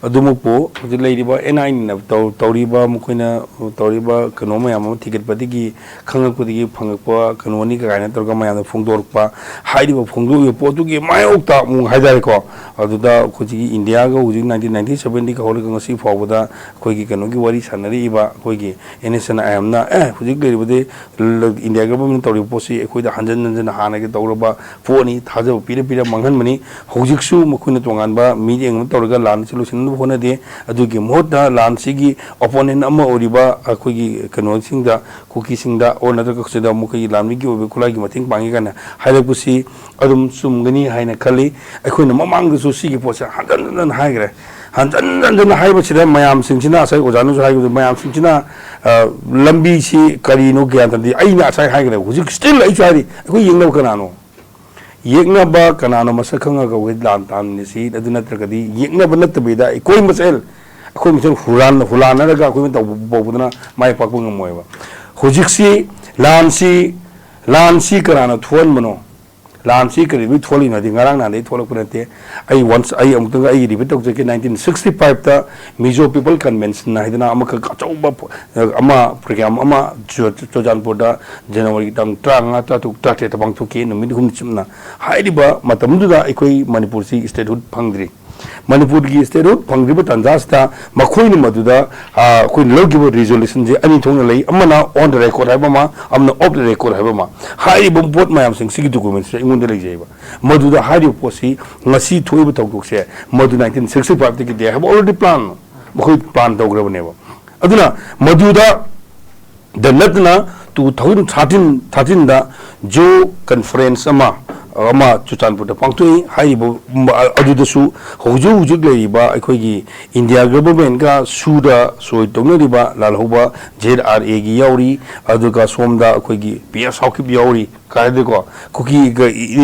ꯑꯗꯨꯃꯛꯄꯨ ꯍꯧꯖꯤꯛ ꯂꯩꯔꯤꯕ ꯑꯦꯟ ꯑꯥꯏ ꯑꯦꯅ ꯇꯧ-, ꯇꯧꯔꯤꯕ, ꯃꯈꯣꯏꯅ ꯇꯧꯔꯤꯕ ꯀꯩꯅꯣ ꯃꯌꯥꯝ ꯑꯃ ꯊꯤꯒꯠꯄꯗꯒꯤ ꯈꯪꯉꯛꯄꯗꯒꯤ ꯐꯪꯉꯛꯄ ꯀꯩꯅꯣꯅꯤ ꯀꯥꯏꯅ ꯇꯧꯔꯒ ꯃꯌꯥꯝꯗ ꯐꯣꯡꯗꯣꯔꯛꯄ, ꯍꯥꯏꯔꯤꯕ ꯐꯣꯡꯗꯣꯛꯂꯤꯕ ꯄꯣꯠꯇꯨꯒꯤ ꯃꯥꯌꯣꯛꯇ ꯑꯃꯨꯛ ꯍꯥꯏꯇꯥꯔꯦꯀꯣ꯫ ꯑꯗꯨꯗ ꯍꯧꯖꯤꯛꯀꯤ ꯏꯟꯗꯤꯌꯥꯒ ꯍꯧꯖꯤꯛ ꯅꯥꯏꯟꯇꯤꯟ ꯅꯥꯏꯟꯇꯤ ꯁꯕꯦꯟꯗꯒꯤ ꯍꯧꯔꯒ ꯉꯁꯤ ꯐꯥꯎꯕꯗ ꯑꯩꯈꯣꯏꯒꯤ ꯀꯩꯅꯣꯒꯤ ꯋꯥꯔꯤ ꯁꯥꯟꯅꯔꯛꯏꯕ ꯑꯩꯈꯣꯏꯒꯤ ꯑꯦꯟ ꯑꯦꯁ ꯑꯦꯟ ꯑꯥꯏ ꯑꯦꯝꯅ, ꯑꯦ, ꯍꯧꯖꯤꯛ ꯂꯩꯔꯤꯕꯗꯤ ꯏꯟꯗꯤꯌꯥ ꯒꯚꯔꯟꯃꯦꯟꯠꯅ ꯇꯧꯔꯤꯕ ꯄꯣꯠꯁꯤ ꯑꯩꯈꯣꯏꯗ ꯍꯟꯖꯤꯟ ꯍꯟꯖꯤꯟ ꯍꯥꯟꯅꯒꯤ ꯇꯧꯔꯕ ꯄꯣꯠꯅꯤ, ꯊꯥꯖꯕ ꯄꯤꯔ ꯄꯤꯔ ꯃꯥꯡꯍꯟꯕꯅꯤ꯫ ꯍꯧꯖꯤꯛꯁꯨ ꯃꯈꯣꯏꯅ ꯇꯣꯉꯥꯟꯕ ꯃꯤꯠꯌꯦꯡ ꯑꯃ ꯇꯧꯔꯒ ꯂꯥꯟꯁꯤ ꯂꯣꯏꯁꯤꯟꯅꯕ ꯍꯣꯠꯅꯗꯦ꯫ ꯑꯗꯨꯒꯤ ꯃꯍꯨꯠꯇ ꯂꯥꯟꯁꯤꯒꯤ ꯑꯣꯄꯣꯅꯦꯟ ꯑꯃ ꯑꯣꯏꯔꯤꯕ ꯑꯩꯈꯣꯏꯒꯤ ꯀꯩꯅꯣꯁꯤꯡꯗ, ꯀꯨꯀꯤꯁꯤꯡꯗ ꯑꯣꯔ ꯅꯠꯇ꯭ꯔꯒ ꯁꯤꯗ ꯃꯈꯣꯏꯒꯤ ꯂꯥꯟꯃꯤꯒꯤ ꯑꯣꯏꯕ ꯈꯨꯠꯂꯥꯏꯒꯤ ꯃꯇꯦꯡ ꯄꯥꯡꯉꯤ ꯀꯥꯏꯅ ꯍꯥꯏꯔꯛꯄꯁꯤ ꯑꯗꯨꯝ ꯆꯨꯝꯒꯅꯤ ꯍꯥꯏꯅ ꯈꯜꯂꯤ꯫ ꯑꯩꯈꯣꯏꯅ ꯃꯃꯥꯡꯗꯁꯨ ꯁꯤꯒꯤ ꯄꯣꯠꯁꯦ ꯍꯟꯖꯟ ꯍꯟꯖꯟ ꯍꯥꯏꯈ꯭ꯔꯦ꯫ ꯍꯟꯖꯟ ꯍꯟꯖꯟꯅ ꯍꯥꯏꯕꯁꯤꯗ ꯃꯌꯥꯝꯁꯤꯡꯁꯤꯅ, ꯉꯁꯥꯏ ꯑꯣꯖꯥꯅꯁꯨ ꯍꯥꯏꯈꯤꯕꯗ, ꯃꯌꯥꯝꯁꯤꯡꯁꯤꯅ, ꯑ, ꯂꯝꯕꯤꯁꯤ ꯀꯔꯤꯅꯣ ꯒ꯭ꯌꯥꯟ ꯇꯥꯗꯦ꯫ ꯑꯩꯅ ꯉꯁꯥꯏ ꯍꯥꯏꯈ꯭ꯔꯦ, ꯍꯧꯖꯤꯛ ꯁ꯭ꯇꯤꯜ ꯑꯩꯁꯨ ꯍꯥꯏꯔꯤ, ꯑꯩꯈꯣꯏ ꯌꯦꯛꯅꯕ ꯀꯅꯥꯅꯣ? ꯌꯦꯛꯅꯕ ꯀꯅꯥꯅꯣ ꯃꯁꯛ ꯈꯪꯉꯒ ꯑꯩꯈꯣꯏ ꯂꯥꯟ ꯇꯥꯟꯃꯤꯟꯅꯁꯤ꯫ ꯑꯗꯨ ꯅꯠꯇ꯭ꯔꯒꯗꯤ ꯌꯦꯛꯅꯕ ꯅꯠꯇꯕꯤꯗ ꯑꯩꯈꯣꯏ ꯃꯁꯦꯜ, ꯑꯩꯈꯣꯏ ꯃꯁꯦꯜ ꯍꯨꯔꯥꯟ-, ꯍꯨꯔꯥꯟꯅꯔꯒ ꯑꯩꯈꯣꯏ ꯇꯧꯕ-, ꯇꯧꯕꯗꯨꯅ ꯃꯥꯏ ꯄꯥꯛꯄ ꯉꯝꯃꯣꯏꯕ꯫ ꯍꯧꯖꯤꯛꯁꯤ ꯂꯥꯟꯁꯤ, ꯂꯥꯟꯁꯤ ꯀꯅꯥꯅ ꯊꯣꯛꯍꯟꯕꯅꯣ? ꯂꯥꯟꯁꯤ ꯀꯔꯤꯗꯒꯤ ꯊꯣꯛꯍꯜꯂꯤꯅꯣ ꯍꯥꯏꯗꯤ ꯉꯔꯥꯡ ꯅꯍꯥꯟꯗꯒꯤ ꯊꯣꯛꯂꯛꯄ ꯅꯠꯇꯦ꯫ ꯑꯩ ꯋꯥꯟꯁ, ꯑꯩ ꯑꯃꯨꯛꯇꯪꯒ ꯑꯩ ꯔꯤꯄꯤꯠ ꯇꯧꯖꯒꯦ, ꯅꯥꯏꯟꯇꯤꯟ ꯁꯤꯛꯁꯇꯤ ꯐꯥꯏꯚꯇ ꯃꯤꯖꯣ ꯄꯤꯄꯜ ꯀꯟꯚꯦꯟꯁꯟ ꯍꯥꯏꯗꯅ ꯑꯃꯈꯛ ꯑꯆꯧꯕ ꯄ-, ꯑꯃ ꯄ꯭ꯔꯣꯒ꯭ꯔꯥꯝ ꯑꯃ ꯆꯨ-, ꯆꯨꯔꯆꯥꯟꯄꯨꯔꯗ ꯖꯅꯋꯥꯔꯤꯒꯤ ꯇꯥꯡ ꯇꯔꯥꯃꯉꯥ, ꯇꯔꯥꯇꯔꯨꯛ, ꯇꯔꯥꯇꯔꯦꯠꯇ ꯄꯥꯡꯊꯣꯛꯈꯤ, ꯅꯨꯃꯤꯠ ꯑꯍꯨꯝ ꯆꯨꯞꯅ꯫ ꯍꯥꯏꯔꯤꯕ ꯃꯇꯝꯗꯨꯗ ꯑꯩꯈꯣꯏ ꯃꯅꯤꯄꯨꯔꯁꯤ ꯁ꯭ꯇꯦꯠꯍꯨꯗ ꯐꯪꯗ꯭ꯔꯤ꯫ ꯃꯅꯤꯄꯨꯔꯒꯤ statehood ꯐꯪꯗ꯭ꯔꯤꯕ ꯇꯥꯟꯖꯥꯁꯤꯗ ꯃꯈꯣꯏꯅ ꯃꯗꯨꯗ, ꯑ, ꯑꯩꯈꯣꯏꯅ ꯂꯧꯈꯤꯕ resolutionꯁꯦ ꯑꯅꯤ ꯊꯣꯛꯅ ꯂꯩ, ꯑꯃꯅ on the record ꯍꯥꯏꯕ ꯑꯃ, ꯑꯃꯅ off the record ꯍꯥꯏꯕ ꯑꯃ꯫ ꯍꯥꯏꯔꯤꯕ ꯄꯣꯠ ꯃꯌꯥꯝꯁꯤꯡꯁꯤꯒꯤ documentꯁꯦ ꯑꯩꯉꯣꯟꯗ ꯂꯩꯖꯩꯕ꯫ ꯃꯗꯨꯗ ꯍꯥꯏꯔꯤꯕ ꯄꯣꯠꯁꯤ ꯉꯁꯤ ꯊꯣꯛꯏꯕ ꯊꯧꯗꯣꯛꯁꯦ ꯃꯗꯨ nineteen sixty fiveꯇꯒꯤ they have already plan, ꯃꯈꯣꯏ plan ꯇꯧꯈ꯭ꯔꯕꯅꯦꯕ꯫ ꯑꯗꯨꯅ ꯃꯗꯨꯗ ꯗ ꯅꯠꯇꯅ two thousand thirteen, thirteenꯗ Geo Conference ꯑꯃ, ꯑꯃ ꯆꯨꯔꯆꯥꯟꯄꯨꯔꯗ ꯄꯥꯡꯊꯣꯛꯏ꯫ ꯍꯥꯏꯔꯤꯕ ꯑꯗꯨꯗꯁꯨ ꯍꯧꯖꯤꯛ ꯍꯧꯖꯤꯛ ꯂꯩꯔꯤꯕ ꯑꯩꯈꯣꯏꯒꯤ India governmentꯀ ꯁꯨꯗ ꯁꯣꯏ ꯇꯧꯅꯔꯤꯕ ꯂꯥꯜꯍꯧꯕ Z R Aꯒꯤ ꯌꯥꯎꯔꯤ, ꯑꯗꯨꯒ ꯁꯣꯝꯗ ꯑꯩꯈꯣꯏꯒꯤ P S ꯍꯥꯎꯀꯤꯞ ꯌꯥꯎꯔꯤ, ꯀꯥꯏꯗꯀꯣ ꯀꯨꯀꯤ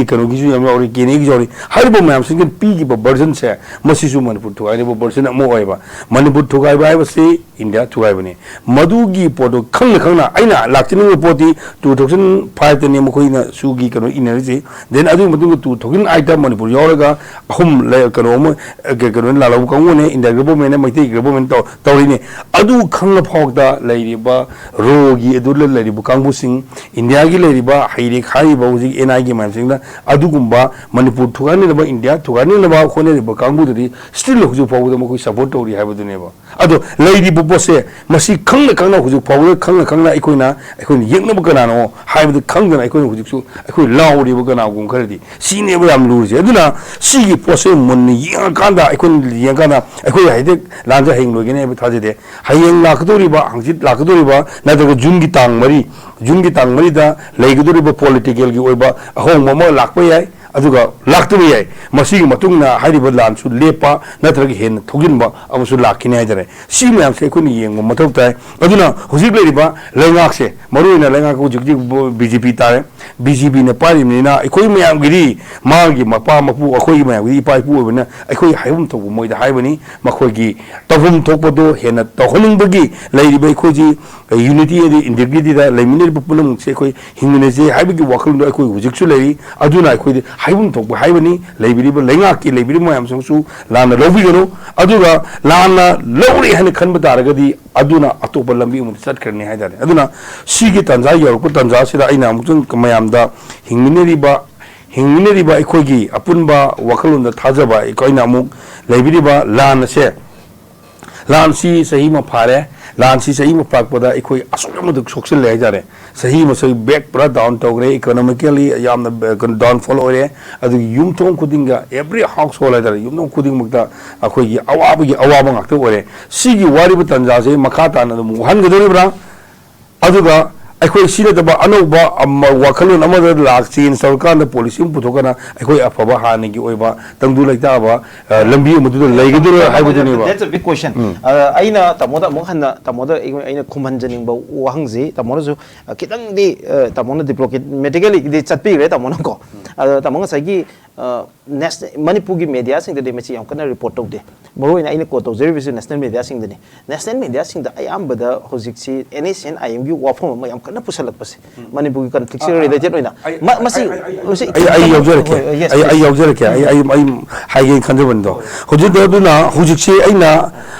ꯀꯩꯅꯣꯒꯤꯁꯨ ꯌꯥꯝ ꯌꯥꯎꯔꯤ, ꯀꯦꯅꯦꯒꯤꯁꯨ ꯌꯥꯎꯔꯤ꯫ ꯍꯥꯏꯔꯤꯕ ꯃꯌꯥꯝꯁꯤꯡꯁꯤꯅ ꯄꯤꯈꯤꯕ versionꯁꯦ ꯃꯁꯤꯁꯨ ꯃꯅꯤꯄꯨꯔ ꯊꯨꯒꯥꯏꯅꯕ version ꯑꯃ ꯑꯣꯏꯕ꯫ ꯃꯅꯤꯄꯨꯔ ꯊꯨꯒꯥꯏꯕ ꯍꯥꯏꯕꯁꯤ India ꯊꯨꯒꯥꯏꯕꯅꯤ꯫ ꯃꯗꯨꯒꯤ ꯄꯣꯠꯇꯣ ꯈꯪꯅ ꯈꯪꯅ ꯑꯩꯅ ꯂꯥꯛꯆꯅꯤꯡꯕ ꯄꯣꯠꯇꯤ two thousand fiveꯇꯅꯤ ꯃꯈꯣꯏꯅ ꯁꯨꯒꯤ ꯀꯩꯅꯣ ꯏꯟꯅꯔꯤꯁꯦ꯫ Then ꯑꯗꯨꯒꯤ ꯃꯇꯨꯡꯗ two thousand eightꯇ ꯃꯅꯤꯄꯨꯔ ꯌꯥꯎꯔꯒ ꯑꯍꯨꯝ ꯂꯩ-, ꯀꯩꯅꯣ ꯑꯃ, ꯑ, ꯀ-, ꯀꯩꯅꯣ ꯂꯥꯜꯍꯧꯕ ꯀꯥꯡꯕꯨꯅꯦ, India governmentꯅ ꯃꯩꯇꯩ government ꯇꯧ-, ꯇꯧꯔꯤꯅꯦ꯫ ꯑꯗꯨ ꯈꯪꯉ ꯐꯥꯎꯗ ꯂꯩꯔꯤꯕ RAWꯒꯤ ꯑꯗꯨꯗ ꯂꯩꯔꯤꯕ ꯀꯥꯡꯕꯨꯁꯤꯡ, Indiaꯒꯤ ꯂꯩꯔꯤꯕ ꯍꯩꯔꯤꯛ ꯍꯥꯏꯔꯤꯕ ꯍꯧꯖꯤꯛ NIAꯒꯤ ꯃꯌꯥꯝꯁꯤꯡꯅ ꯑꯗꯨꯒꯨꯝꯕ ꯃꯅꯤꯄꯨꯔ ꯊꯨꯒꯥꯏꯅꯅꯕ, India ꯊꯨꯒꯥꯏꯅꯅꯕ ꯍꯣꯠꯅꯔꯤꯕ ꯀꯥꯡꯕꯨꯗꯨꯗꯤ still ꯍꯧꯖꯤꯛ ꯐꯥꯎꯕꯗ ꯃꯈꯣꯏ support ꯇꯧꯔꯤ ꯍꯥꯏꯕꯗꯨꯅꯦꯕ꯫ ꯑꯗꯣ ꯂꯩꯔꯤꯕ ꯄꯣꯠꯁꯦ ꯃꯁꯤ ꯈꯪꯅ ꯈꯪꯅ, ꯍꯧꯖꯤꯛ ꯐꯥꯎꯕꯗ ꯈꯪꯅ ꯈꯪꯅ ꯑꯩꯈꯣꯏꯅ, ꯑꯩꯈꯣꯏꯅ ꯌꯦꯛꯅꯕ ꯀꯅꯥꯅꯣ ꯍꯥꯏꯕꯗꯨ ꯈꯪꯗꯅ ꯑꯩꯈꯣꯏꯅ ꯍꯧꯖꯤꯛꯁꯨ ꯑꯩꯈꯣꯏ ꯂꯥꯎꯔꯤꯕ ꯀꯅꯥꯒꯨꯝꯕ ꯈꯔꯗꯤ ꯁꯤꯅꯦꯕ ꯌꯥꯝ ꯂꯨꯔꯤꯁꯦ꯫ ꯑꯗꯨꯅ ꯁꯤꯒꯤ ꯄꯣꯠꯁꯦ ꯃꯨꯟꯅ ꯌꯦꯡꯉꯀꯥꯟꯗ, ꯑꯩꯈꯣꯏꯅ ꯌꯦꯡꯉꯀꯥꯟꯗ ꯑꯩꯈꯣꯏ ꯍꯥꯏꯗꯤ ꯂꯥꯟꯁꯦ ꯍꯌꯦꯡ ꯂꯣꯏꯒꯅꯤ ꯍꯥꯏꯕ ꯊꯥꯖꯗꯦ꯫ ꯍꯌꯦꯡ ꯂꯥꯛꯀꯗꯧꯔꯤꯕ, ꯍꯪꯆꯤꯠ ꯂꯥꯛꯀꯗꯧꯔꯤꯕ, ꯅꯠꯇ꯭ꯔꯒ Juneꯒꯤ ꯇꯥꯡ ꯃꯔꯤ, Juneꯒꯤ ꯇꯥꯡ ꯃꯔꯤꯗ ꯂꯩꯒꯗꯧꯔꯤꯕ politicalꯒꯤ ꯑꯣꯏꯕ ꯑꯍꯣꯡꯕ ꯑꯃ ꯂꯥꯛꯄ ꯌꯥꯏ, ꯑꯗꯨꯒ ꯂꯥꯛꯇꯕ ꯌꯥꯏ꯫ ꯃꯁꯤꯒꯤ ꯃꯇꯨꯡꯗ ꯍꯥꯏꯔꯤꯕ ꯂꯥꯟꯁꯨ ꯂꯦꯞꯄ ꯅꯠꯇ꯭ꯔꯒ ꯍꯦꯟꯅ ꯊꯧꯖꯤꯟꯕ ꯑꯃꯁꯨ ꯂꯥꯛꯈꯤꯅꯤ ꯍꯥꯏꯇꯥꯔꯦ꯫ ꯁꯤ ꯃꯌꯥꯝꯁꯦ ꯑꯩꯈꯣꯏꯅ ꯌꯦꯡꯕ ꯃꯊꯧ ꯇꯥꯏ꯫ ꯑꯗꯨꯅ ꯍꯧꯖꯤꯛ ꯂꯩꯔꯤꯕ ꯂꯩꯉꯥꯛꯁꯦ, ꯃꯔꯨꯑꯣꯏꯅ ꯂꯩꯉꯥꯛ ꯍꯧꯖꯤꯛ ꯍꯧꯖꯤꯛ BJP ꯇꯥꯔꯦ, BJPꯅ ꯄꯥꯏꯔꯤꯕꯅꯤꯅ ꯑꯩꯈꯣꯏ ꯃꯌꯥꯝꯒꯤꯗꯤ, ꯃꯥꯒꯤ ꯃꯄꯥ ꯃꯄꯨ, ꯑꯩꯈꯣꯏꯒꯤ ꯃꯌꯥꯝꯒꯤꯗꯤ ꯏꯄꯥ ꯏꯄꯨ ꯑꯣꯏꯕꯅꯤꯅ ꯑꯩꯈꯣꯏ ꯍꯥꯏꯐꯝ ꯊꯣꯛꯄ ꯃꯣꯏꯗ ꯍꯥꯏꯕꯅꯤ꯫ ꯃꯈꯣꯏꯒꯤ ꯇꯧꯐꯝ ꯊꯣꯛꯄꯗꯣ ꯍꯦꯟꯅ ꯇꯧꯍꯟꯅꯤꯡꯕꯒꯤ ꯂꯩꯔꯤꯕ ꯑꯩꯈꯣꯏꯁꯤ unity ꯑꯃꯗꯤ integrityꯗ ꯂꯩꯃꯤꯟꯅꯔꯤꯕ ꯄꯨꯝꯅꯃꯛꯁꯦ ꯑꯩꯈꯣꯏ ꯍꯤꯡꯃꯤꯟꯅꯁꯦ ꯍꯥꯏꯕꯒꯤ ꯋꯥꯈꯜꯂꯣꯟꯗꯣ ꯑꯩꯈꯣꯏ ꯍꯧꯖꯤꯛꯁꯨ ꯂꯩꯔꯤ꯫ ꯑꯗꯨꯅ ꯑꯩꯈꯣꯏꯗꯤ ꯍꯥꯏꯐꯝ ꯊꯣꯛꯄ ꯍꯥꯏꯕꯅꯤ꯫ ꯂꯩꯕꯤꯔꯤꯕ ꯂꯩꯉꯥꯛꯀꯤ ꯂꯩꯕꯤꯔꯤꯕ ꯃꯌꯥꯝꯁꯤꯡꯁꯨ ꯂꯥꯟꯅ ꯂꯧꯕꯤꯒꯅꯨ꯫ ꯑꯗꯨꯒ ꯂꯥꯟꯅ ꯂꯧꯔꯦ ꯍꯥꯏꯅ ꯈꯟꯕ ꯇꯥꯔꯒꯗꯤ ꯑꯗꯨꯅ ꯑꯇꯣꯞꯄ ꯂꯝꯕꯤ ꯑꯃꯗ ꯆꯠꯈ꯭ꯔꯅꯤ ꯍꯥꯏꯇꯥꯔꯦ꯫ ꯑꯗꯨꯅ ꯁꯤꯒꯤ ꯇꯥꯟꯖꯥ ꯌꯧꯔꯛꯄ ꯇꯥꯟꯖꯥꯁꯤꯗ ꯑꯩꯅ ꯑꯃꯨꯛꯇꯪ ꯃꯌꯥꯝꯗ ꯍꯤꯡꯃꯤꯟꯅꯔꯤꯕ, ꯍꯤꯡꯃꯤꯟꯅꯔꯤꯕ ꯑꯩꯈꯣꯏꯒꯤ ꯑꯄꯨꯟꯕ ꯋꯥꯈꯜꯂꯣꯟꯗ ꯊꯥꯖꯕ ꯑꯩꯈꯣꯏꯅ ꯑꯃꯨꯛ ꯂꯩꯕꯤꯔꯤꯕ ꯂꯥꯟ ꯑꯁꯦ, ꯂꯥꯟꯁꯤ ꯆꯍꯤ ꯑꯃ ꯐꯥꯔꯦ꯫ ꯂꯥꯟꯁꯤ ꯆꯍꯤ ꯑꯃ ꯐꯥꯔꯛꯄꯗ ꯑꯩꯈꯣꯏ ꯑꯁꯨꯛꯀꯤ ꯃꯇꯤꯛ ꯁꯣꯛꯆꯤꯜꯂꯦ ꯍꯥꯏꯇꯥꯔꯦ꯫ ꯆꯍꯤ ꯑꯃ ꯆꯍꯤ back ꯄꯨꯔꯥ down ꯇꯧꯈ꯭ꯔꯦ, economically ꯌꯥꯝꯅ, ꯑ, ꯀꯩꯅꯣ, downfall ꯑꯣꯏꯔꯦ꯫ ꯑꯗꯨꯒꯤ ꯌꯨꯝꯊꯣꯡ ꯈꯨꯗꯤꯡꯒ, every household ꯍꯥꯏꯇꯥꯔꯦ, ꯌꯨꯝꯊꯣꯡ ꯈꯨꯗꯤꯡꯃꯛꯇ ꯑꯩꯈꯣꯏꯒꯤ ꯑꯋꯥꯕꯒꯤ ꯑꯋꯥꯕ ꯉꯥꯛꯇ ꯑꯣꯏꯔꯦ꯫ ꯁꯤꯒꯤ ꯋꯥꯔꯤꯕ ꯇꯥꯟꯖꯥꯁꯦ ꯃꯈꯥ ꯇꯥꯅ ꯑꯗꯨꯝ ꯋꯥꯍꯟꯒꯗꯧꯔꯤꯕ꯭ꯔꯥ? ꯑꯗꯨꯒ ꯑꯩꯈꯣꯏ ꯁꯤ ꯅꯠꯇꯕ ꯑꯅꯧꯕ ꯑꯃ ꯋꯥꯈꯜꯂꯣꯟ ꯑꯃꯗ ꯂꯥꯛ change ꯇꯧꯔꯀꯥꯟꯗ policy ꯑꯃ ꯄꯨꯊꯣꯛꯀꯥꯟꯗ ꯑꯩꯈꯣꯏ ꯑꯐꯕ ꯍꯥꯟꯅꯒꯤ ꯑꯣꯏꯕ ꯇꯪꯗꯨ ꯂꯩꯇꯥꯕ, ꯑ, ꯂꯝꯕꯤ ꯑꯃꯗꯨꯗ ꯂꯩꯒꯗꯣꯏꯔꯥ ꯍꯥꯏꯕꯗꯨꯅꯦꯕ꯫ That's a big question. ꯎꯝ. ꯑ, ꯑꯩꯅ ꯇꯥꯃꯣꯗ ꯑꯃꯨꯛ ꯍꯟꯅ, ꯇꯥꯃꯣꯗ ꯑꯩ-, ꯑꯩꯅ ꯈꯨꯝꯍꯟꯖꯅꯤꯡꯕ ꯋꯥꯍꯪꯁꯤ, ꯇꯥꯃꯣꯅꯁꯨ, ꯑ, ꯈꯤꯇꯪꯗꯤ, ꯑ, ꯇꯥꯃꯣꯅ diplomatically ꯗꯤ ꯆꯠꯄꯤꯈ꯭ꯔꯦ ꯇꯥꯃꯣꯅꯀꯣ꯫ ꯑꯗꯣ ꯇꯥꯃꯣ ꯉꯁꯥꯏꯒꯤ, ꯑ, national, ꯃꯅꯤꯄꯨꯔꯒꯤ media ꯁꯤꯡꯗꯗꯤ ꯃꯁꯤ ꯌꯥꯝ ꯀꯟꯅ report ꯇꯧꯗꯦ꯫ ꯃꯔꯨꯑꯣꯏꯅ ꯑꯩꯅ quote ꯇꯧꯖꯔꯤꯕꯁꯤ national media ꯁꯤꯡꯗꯅꯤ꯫ National media ꯁꯤꯡꯗ ꯑꯌꯥꯝꯕꯗ ꯍꯧꯖꯤꯛꯁꯤ N S C N I M ꯒꯤ ꯋꯥꯐꯝ ꯑꯃ ꯌꯥꯝ ꯀꯟꯅ ꯄꯨꯁꯜꯂꯛꯄꯁꯦ, ꯎꯝ꯫ ꯃꯅꯤꯄꯨꯔꯒꯤ conflict ꯁꯤꯒ ꯑ, ꯑ, related ꯑꯣꯏꯅ꯫ ꯑꯩ, ꯃ-, ꯑꯩ, ꯃꯁꯤ, ꯑꯩ, ꯑꯩ, ꯑꯩ, ꯃꯁꯤ ꯑꯩ, ꯑꯩ ꯌꯥꯎꯖꯔꯛꯀꯦ꯫ ꯍꯣꯏ, yes, ꯑꯩ, ꯑꯩ please. ꯌꯥꯎꯖꯔꯛꯀꯦ꯫ ꯑꯩ, ꯎꯝ꯫ ꯑꯩ, ꯑꯩ ꯍꯥꯏꯒꯦꯅ ꯈꯟꯖꯕꯅꯤꯗꯣ꯫ ꯍꯣꯏ꯫ ꯍꯧꯖꯤꯛꯇ ꯑꯗꯨꯅ ꯍꯧꯖꯤꯛꯁꯦ ꯑꯩꯅ,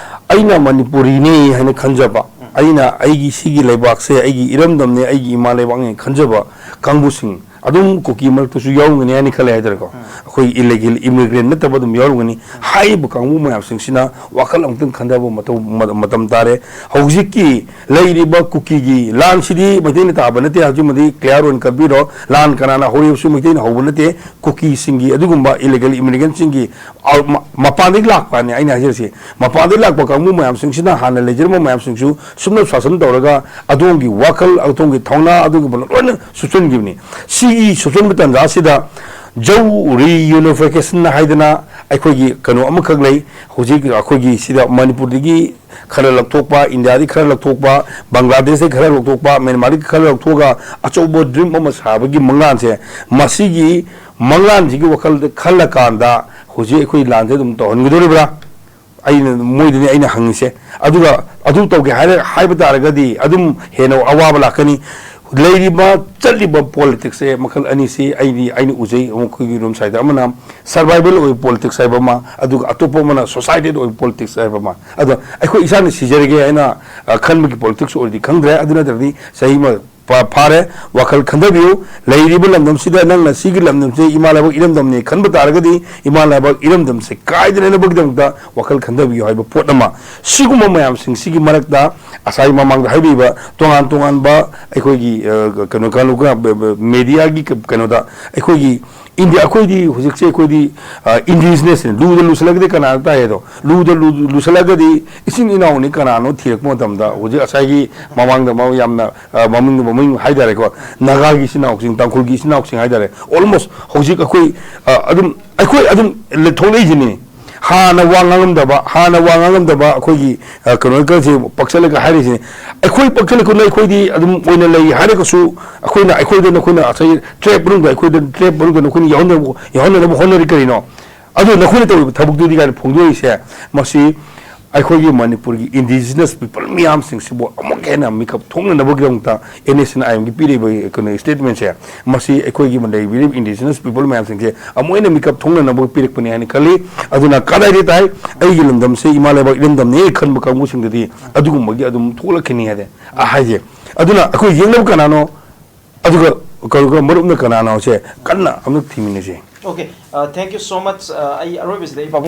ꯑꯩꯅ ꯃꯅꯤꯄꯨꯔꯤꯅꯤ ꯍꯥꯏꯅ ꯈꯟꯖꯕ, ꯎꯝ꯫ ꯑꯩꯅ ꯑꯩꯒꯤ ꯁꯤꯒꯤ ꯂꯩꯕꯥꯛꯁꯦ ꯑꯩꯒꯤ ꯏꯔꯝꯗꯝꯅꯦ, ꯑꯩꯒꯤ ꯏꯃꯥ ꯂꯩꯕꯥꯛꯅꯦ ꯈꯟꯖꯕ ꯀꯥꯡꯕꯨꯁꯤꯡ ꯑꯗꯨꯝ ꯀꯨꯀꯤ ꯃꯔꯛꯇꯁꯨ ꯌꯥꯎꯔꯝꯒꯅꯤ ꯍꯥꯏꯅ ꯈꯜꯂꯦ ꯍꯥꯏꯇꯥꯔꯦꯀꯣ꯫ ꯎꯝ꯫ ꯑꯩꯈꯣꯏ illegal immigrant ꯅꯠꯇꯕ ꯑꯗꯨꯝ ꯌꯥꯎꯔꯝꯒꯅꯤ꯫ ꯎꯝ꯫ ꯍꯥꯏꯔꯤꯕ ꯀꯥꯡꯕꯨ ꯃꯌꯥꯝꯁꯤꯡꯁꯤꯅ ꯋꯥꯈꯜ ꯑꯃꯨꯛꯇꯪ ꯈꯟꯊꯕ ꯃꯇꯧ-, ꯃ-, ꯃꯇꯝ ꯇꯥꯔꯦ꯫ ꯍꯧꯖꯤꯛꯀꯤ ꯂꯩꯔꯤꯕ ꯀꯨꯀꯤꯒꯤ ꯂꯥꯟꯁꯤꯗꯤ ꯃꯩꯇꯩꯅ ꯇꯥꯕ ꯅꯠꯇꯦ, ꯍꯧꯖꯤꯛꯃꯗꯤ clear ꯑꯣꯏꯅ ꯈꯟꯕꯤꯔꯣ꯫ ꯂꯥꯟ ꯀꯅꯥꯅ ꯍꯧꯔꯤꯕꯁꯨ ꯃꯩꯇꯩꯅ ꯍꯧꯕ ꯅꯠꯇꯦ꯫ ꯀꯨꯀꯤꯁꯤꯡꯒꯤ ꯑꯗꯨꯒꯨꯝꯕ illegal immigrant ꯁꯤꯡꯒꯤ ꯑ-, ꯃ-, ꯃꯄꯥꯟꯗꯒꯤ ꯂꯥꯛꯄꯅꯤ ꯑꯩꯅ ꯍꯥꯏꯖꯔꯤꯁꯤ꯫ ꯃꯄꯥꯟꯗꯒꯤ ꯂꯥꯛꯄ ꯀꯥꯡꯕꯨ ꯃꯌꯥꯝꯁꯤꯡꯁꯤꯅ ꯍꯥꯟꯅ ꯂꯩꯖꯔꯝꯕ ꯃꯌꯥꯝꯁꯤꯡꯁꯨ ꯁꯨꯞꯅ ꯁꯥꯁꯟ ꯇꯧꯔꯒ ꯑꯗꯣꯝꯒꯤ ꯋꯥꯈꯜ, ꯑꯗꯣꯝꯒꯤ ꯊꯧꯅꯥ, ꯑꯗꯨꯒꯨꯝꯕ ꯂꯣꯏꯅ ꯁꯨꯞꯆꯟꯈꯤꯕꯅꯤ꯫ ꯁꯤꯒꯤ ꯁꯨꯞꯆꯟꯕ ꯇꯥꯟꯖꯥꯁꯤꯗ ꯖꯧ reunification ꯍꯥꯏꯗꯅ ꯑꯩꯈꯣꯏꯒꯤ ꯀꯩꯅꯣ ꯑꯃꯈꯛ ꯂꯩ꯫ ꯍꯧꯖꯤꯛ ꯑꯩꯈꯣꯏꯒꯤ ꯁꯤꯗ ꯃꯅꯤꯄꯨꯔꯗꯒꯤ ꯈꯔ ꯂꯧꯊꯣꯛꯄ, ꯏꯟꯗꯤꯌꯥꯗꯒꯤ ꯈꯔ ꯂꯧꯊꯣꯛꯄ, ꯕꯪꯒ꯭ꯂꯥꯗꯦꯁꯇꯒꯤ ꯈꯔ ꯂꯧꯊꯣꯛꯄ, ꯃ꯭ꯌꯥꯟꯃꯥꯔꯗꯒꯤ ꯈꯔ ꯂꯧꯊꯣꯛꯑꯒ ꯑꯆꯧꯕ dream ꯑꯃ ꯁꯥꯕꯒꯤ ꯃꯪꯂꯥꯟꯁꯦ, ꯃꯁꯤꯒꯤ ꯃꯪꯂꯥꯟꯁꯤꯒꯤ ꯋꯥꯈꯜꯗ ꯈꯜꯂꯀꯥꯟꯗ ꯍꯧꯖꯤꯛ ꯑꯩꯈꯣꯏ ꯂꯥꯟꯁꯦ ꯑꯗꯨꯝ ꯇꯧꯍꯟꯒꯗꯧꯔꯤꯕ꯭ꯔꯥ? ꯑꯩꯅ, ꯃꯣꯏꯗꯅꯤ ꯑꯩꯅ ꯍꯪꯉꯤꯁꯦ꯫ ꯑꯗꯨꯒ ꯑꯗꯨ ꯇꯧꯒꯦ ꯍꯥꯏꯔ-, ꯍꯥꯏꯕ ꯇꯥꯔꯒꯗꯤ ꯑꯗꯨꯝ ꯍꯦꯟꯅ ꯑꯋꯥꯕ ꯂꯥꯛꯀꯅꯤ꯫ ꯂꯩꯔꯤꯕ, ꯆꯠꯂꯤꯕ politics ꯁꯦ ꯃꯈꯜ ꯑꯅꯤꯁꯤ ꯑꯩꯗꯤ, ꯑꯩꯅ ꯎꯖꯩ꯫ ꯑꯃꯨꯛ ꯑꯩꯈꯣꯏꯒꯤ ꯔꯣꯝ side ꯑꯃꯅ survival ꯑꯣꯏꯕ politics ꯍꯥꯏꯕ ꯑꯃ, ꯑꯗꯨꯒ ꯑꯇꯣꯞꯄ ꯑꯃꯅ society ꯑꯣꯏꯕ politics ꯍꯥꯏꯕ ꯑꯃ꯫ ꯑꯗꯣ ꯑꯩꯈꯣꯏ ꯏꯁꯥꯅ ꯁꯤꯖꯔꯒꯦ ꯍꯥꯏꯅ, ꯑ, ꯈꯟꯕꯒꯤ politics ꯑꯣꯏꯔꯗꯤ ꯈꯪꯗ꯭ꯔꯦ꯫ ꯑꯗꯨ ꯅꯠꯇ꯭ꯔꯗꯤ ꯆꯍꯤ ꯑꯃ ꯐꯥꯔꯦ꯫ ꯋꯥꯈꯜ ꯈꯟꯊꯕꯤꯌꯨ꯫ ꯂꯩꯔꯤꯕ ꯂꯝꯗꯝꯁꯤꯗ ꯅꯪꯅ ꯁꯤꯒꯤ ꯂꯝꯗꯝꯁꯦ ꯏꯃꯥ ꯂꯩꯕꯥꯛ ꯏꯔꯝꯗꯝꯅꯦ ꯈꯟꯕ ꯇꯥꯔꯒꯗꯤ, ꯏꯃꯥ ꯂꯩꯕꯥꯛ ꯏꯔꯝꯗꯝꯁꯦ ꯀꯥꯏꯗꯅꯅꯕꯒꯤꯗꯃꯛꯇ ꯋꯥꯈꯜ ꯈꯟꯊꯕꯤꯌꯨ ꯍꯥꯏꯕ ꯄꯣꯠ ꯑꯃ꯫ ꯁꯤꯒꯨꯝꯕ ꯃꯌꯥꯝꯁꯤꯡꯁꯤꯒꯤ ꯃꯔꯛꯇ ꯉꯁꯥꯏ ꯃꯃꯥꯡꯗ ꯍꯥꯏꯕꯤꯕ ꯇꯣꯉꯥꯟ ꯇꯣꯉꯥꯟꯕ ꯑꯩꯈꯣꯏꯒꯤ, ꯑ, ꯀꯩꯅꯣ, ꯀꯩꯅꯣ, ꯃꯦꯗꯤꯌꯥꯒꯤ ꯀꯩꯅꯣꯗ ꯑꯩꯈꯣꯏꯒꯤ ꯏꯟꯗꯤꯌꯥ, ꯑꯩꯈꯣꯏꯗꯤ ꯍꯧꯖꯤꯛꯁꯦ ꯑꯩꯈꯣꯏꯗꯤ, ꯑ, indigenous ꯅꯦ꯫ ꯂꯨꯗ ꯂꯨꯁꯜꯂꯒꯗꯤ ꯀꯅꯥꯗ ꯇꯥꯏ ꯑꯗꯣ? ꯂꯨꯗ ꯂꯨ-, ꯂꯨꯁꯜꯂꯒꯗꯤ ꯏꯆꯤꯟ ꯏꯅꯥꯎꯅꯤ ꯀꯅꯥꯅꯣ ꯊꯤꯔꯛꯄ ꯃꯇꯝꯗ ꯍꯧꯖꯤꯛ ꯉꯁꯥꯏꯒꯤ ꯃꯃꯥꯡꯗ ꯃ-, ꯌꯥꯝꯅ, ꯑ, ꯃꯃꯤꯡ, ꯃꯃꯤꯡ ꯍꯥꯏꯇꯥꯔꯦꯀꯣ, ꯅꯥꯒꯥꯒꯤ ꯏꯆꯤꯟ ꯏꯅꯥꯎꯁꯤꯡ, ꯇꯥꯡꯈꯨꯜꯒꯤ ꯏꯆꯤꯟ ꯏꯅꯥꯎꯁꯤꯡ ꯍꯥꯏꯇꯥꯔꯦ, almost ꯍꯧꯖꯤꯛ ꯑꯩꯈꯣꯏ, ꯑ, ꯑꯗꯨꯝ ꯑꯩꯈꯣꯏ ꯑꯗꯨꯝ ꯊꯣꯛꯂꯛꯏꯁꯤꯅꯤ꯫ ꯍꯥꯟꯅ ꯋꯥ ꯉꯥꯡꯉꯝꯗꯕ, ꯍꯥꯟꯅ ꯋꯥ ꯉꯥꯡꯉꯝꯗꯕ ꯑꯩꯈꯣꯏꯒꯤ, ꯑ, ꯀꯩꯅꯣꯒꯁꯦ ꯄꯛꯁꯜꯂꯒ ꯍꯥꯏꯔꯤꯁꯤꯅꯤ꯫ ꯑꯩꯈꯣꯏ ꯄꯛꯁꯜꯂꯛꯄꯅ ꯑꯩꯈꯣꯏꯗꯤ ꯑꯗꯨꯝ ꯑꯣꯏꯅ ꯂꯩ ꯍꯥꯏꯔꯒꯁꯨ, ꯑꯩꯈꯣꯏꯅ, ꯑꯩꯈꯣꯏꯗ ꯅꯈꯣꯏꯅ ꯉꯁꯥꯏꯒꯤ trap ꯃꯅꯨꯡꯗ, ꯑꯩꯈꯣꯏꯗ trap ꯃꯅꯨꯡꯗ ꯅꯈꯣꯏꯅ ꯌꯥꯎꯍꯟꯗꯕ, ꯌꯥꯎꯍꯟꯗꯅꯕ ꯍꯣꯠꯅꯔꯤ ꯀꯔꯤꯅꯣ? ꯑꯗꯨ ꯅꯈꯣꯏꯅ ꯇꯧꯔꯤꯕ ꯊꯕꯛꯇꯨꯗꯤ ꯀꯥꯏꯅ ꯐꯣꯡꯗꯣꯛꯏꯁꯦ, ꯃꯁꯤ ꯑꯩꯈꯣꯏꯒꯤ ꯃꯅꯤꯄꯨꯔꯒꯤ indigenous people ꯃꯌꯥꯝꯁꯤꯡꯁꯤꯕꯨ ꯑꯃꯨꯛꯀ ꯍꯦꯟꯅ ꯃꯤꯀꯞ ꯊꯣꯛꯅꯅꯕꯒꯤꯗꯃꯛꯇ NSCN-IM ꯒꯤ ꯄꯤꯔꯤꯕ ꯀꯩꯅꯣ statement ꯁꯦ, ꯃꯁꯤ ꯑꯩꯈꯣꯏꯒꯤ ꯂꯩꯕꯤꯔꯤꯕ indigenous people ꯃꯌꯥꯝꯁꯤꯡꯁꯦ ꯑꯃꯨꯛ ꯍꯦꯟꯅ ꯃꯤꯀꯞ ꯊꯣꯛꯅꯅꯕ ꯄꯤꯔꯛꯄꯅꯤ ꯍꯥꯏꯅ ꯈꯜꯂꯤ꯫ ꯑꯗꯨꯅ ꯀꯗꯥꯏꯗ ꯇꯥꯏ? ꯑꯩꯒꯤ ꯂꯝꯗꯝꯁꯦ ꯏꯃꯥ ꯂꯩꯕꯥꯛ ꯏꯔꯝꯗꯝꯅꯦ ꯈꯟꯕ ꯀꯥꯡꯕꯨꯁꯤꯡꯗꯗꯤ ꯑꯗꯨꯒꯨꯝꯕꯒꯤ ꯑꯗꯨꯝ ꯊꯣꯛꯂꯛꯈꯤꯅꯤ ꯍꯥꯏꯗꯤ, ꯑ, ꯍꯥꯏꯁꯦ꯫ ꯑꯗꯨꯅ ꯑꯩꯈꯣꯏ ꯌꯦꯡꯅꯕ ꯀꯅꯥꯅꯣ? ꯑꯗꯨꯒ, ꯑꯗꯨꯒ ꯃꯔꯨꯞꯅ ꯀꯅꯥꯅꯣꯁꯦ ꯀꯟꯅ ꯑꯃꯨꯛ ꯊꯤꯃꯤꯟꯅꯁꯤ꯫ Okay, uh, thank you so much. Uh, ꯑꯩ ꯑꯔꯣꯏꯕꯁꯤꯗ ꯑꯩ ꯄꯥꯕꯨꯡ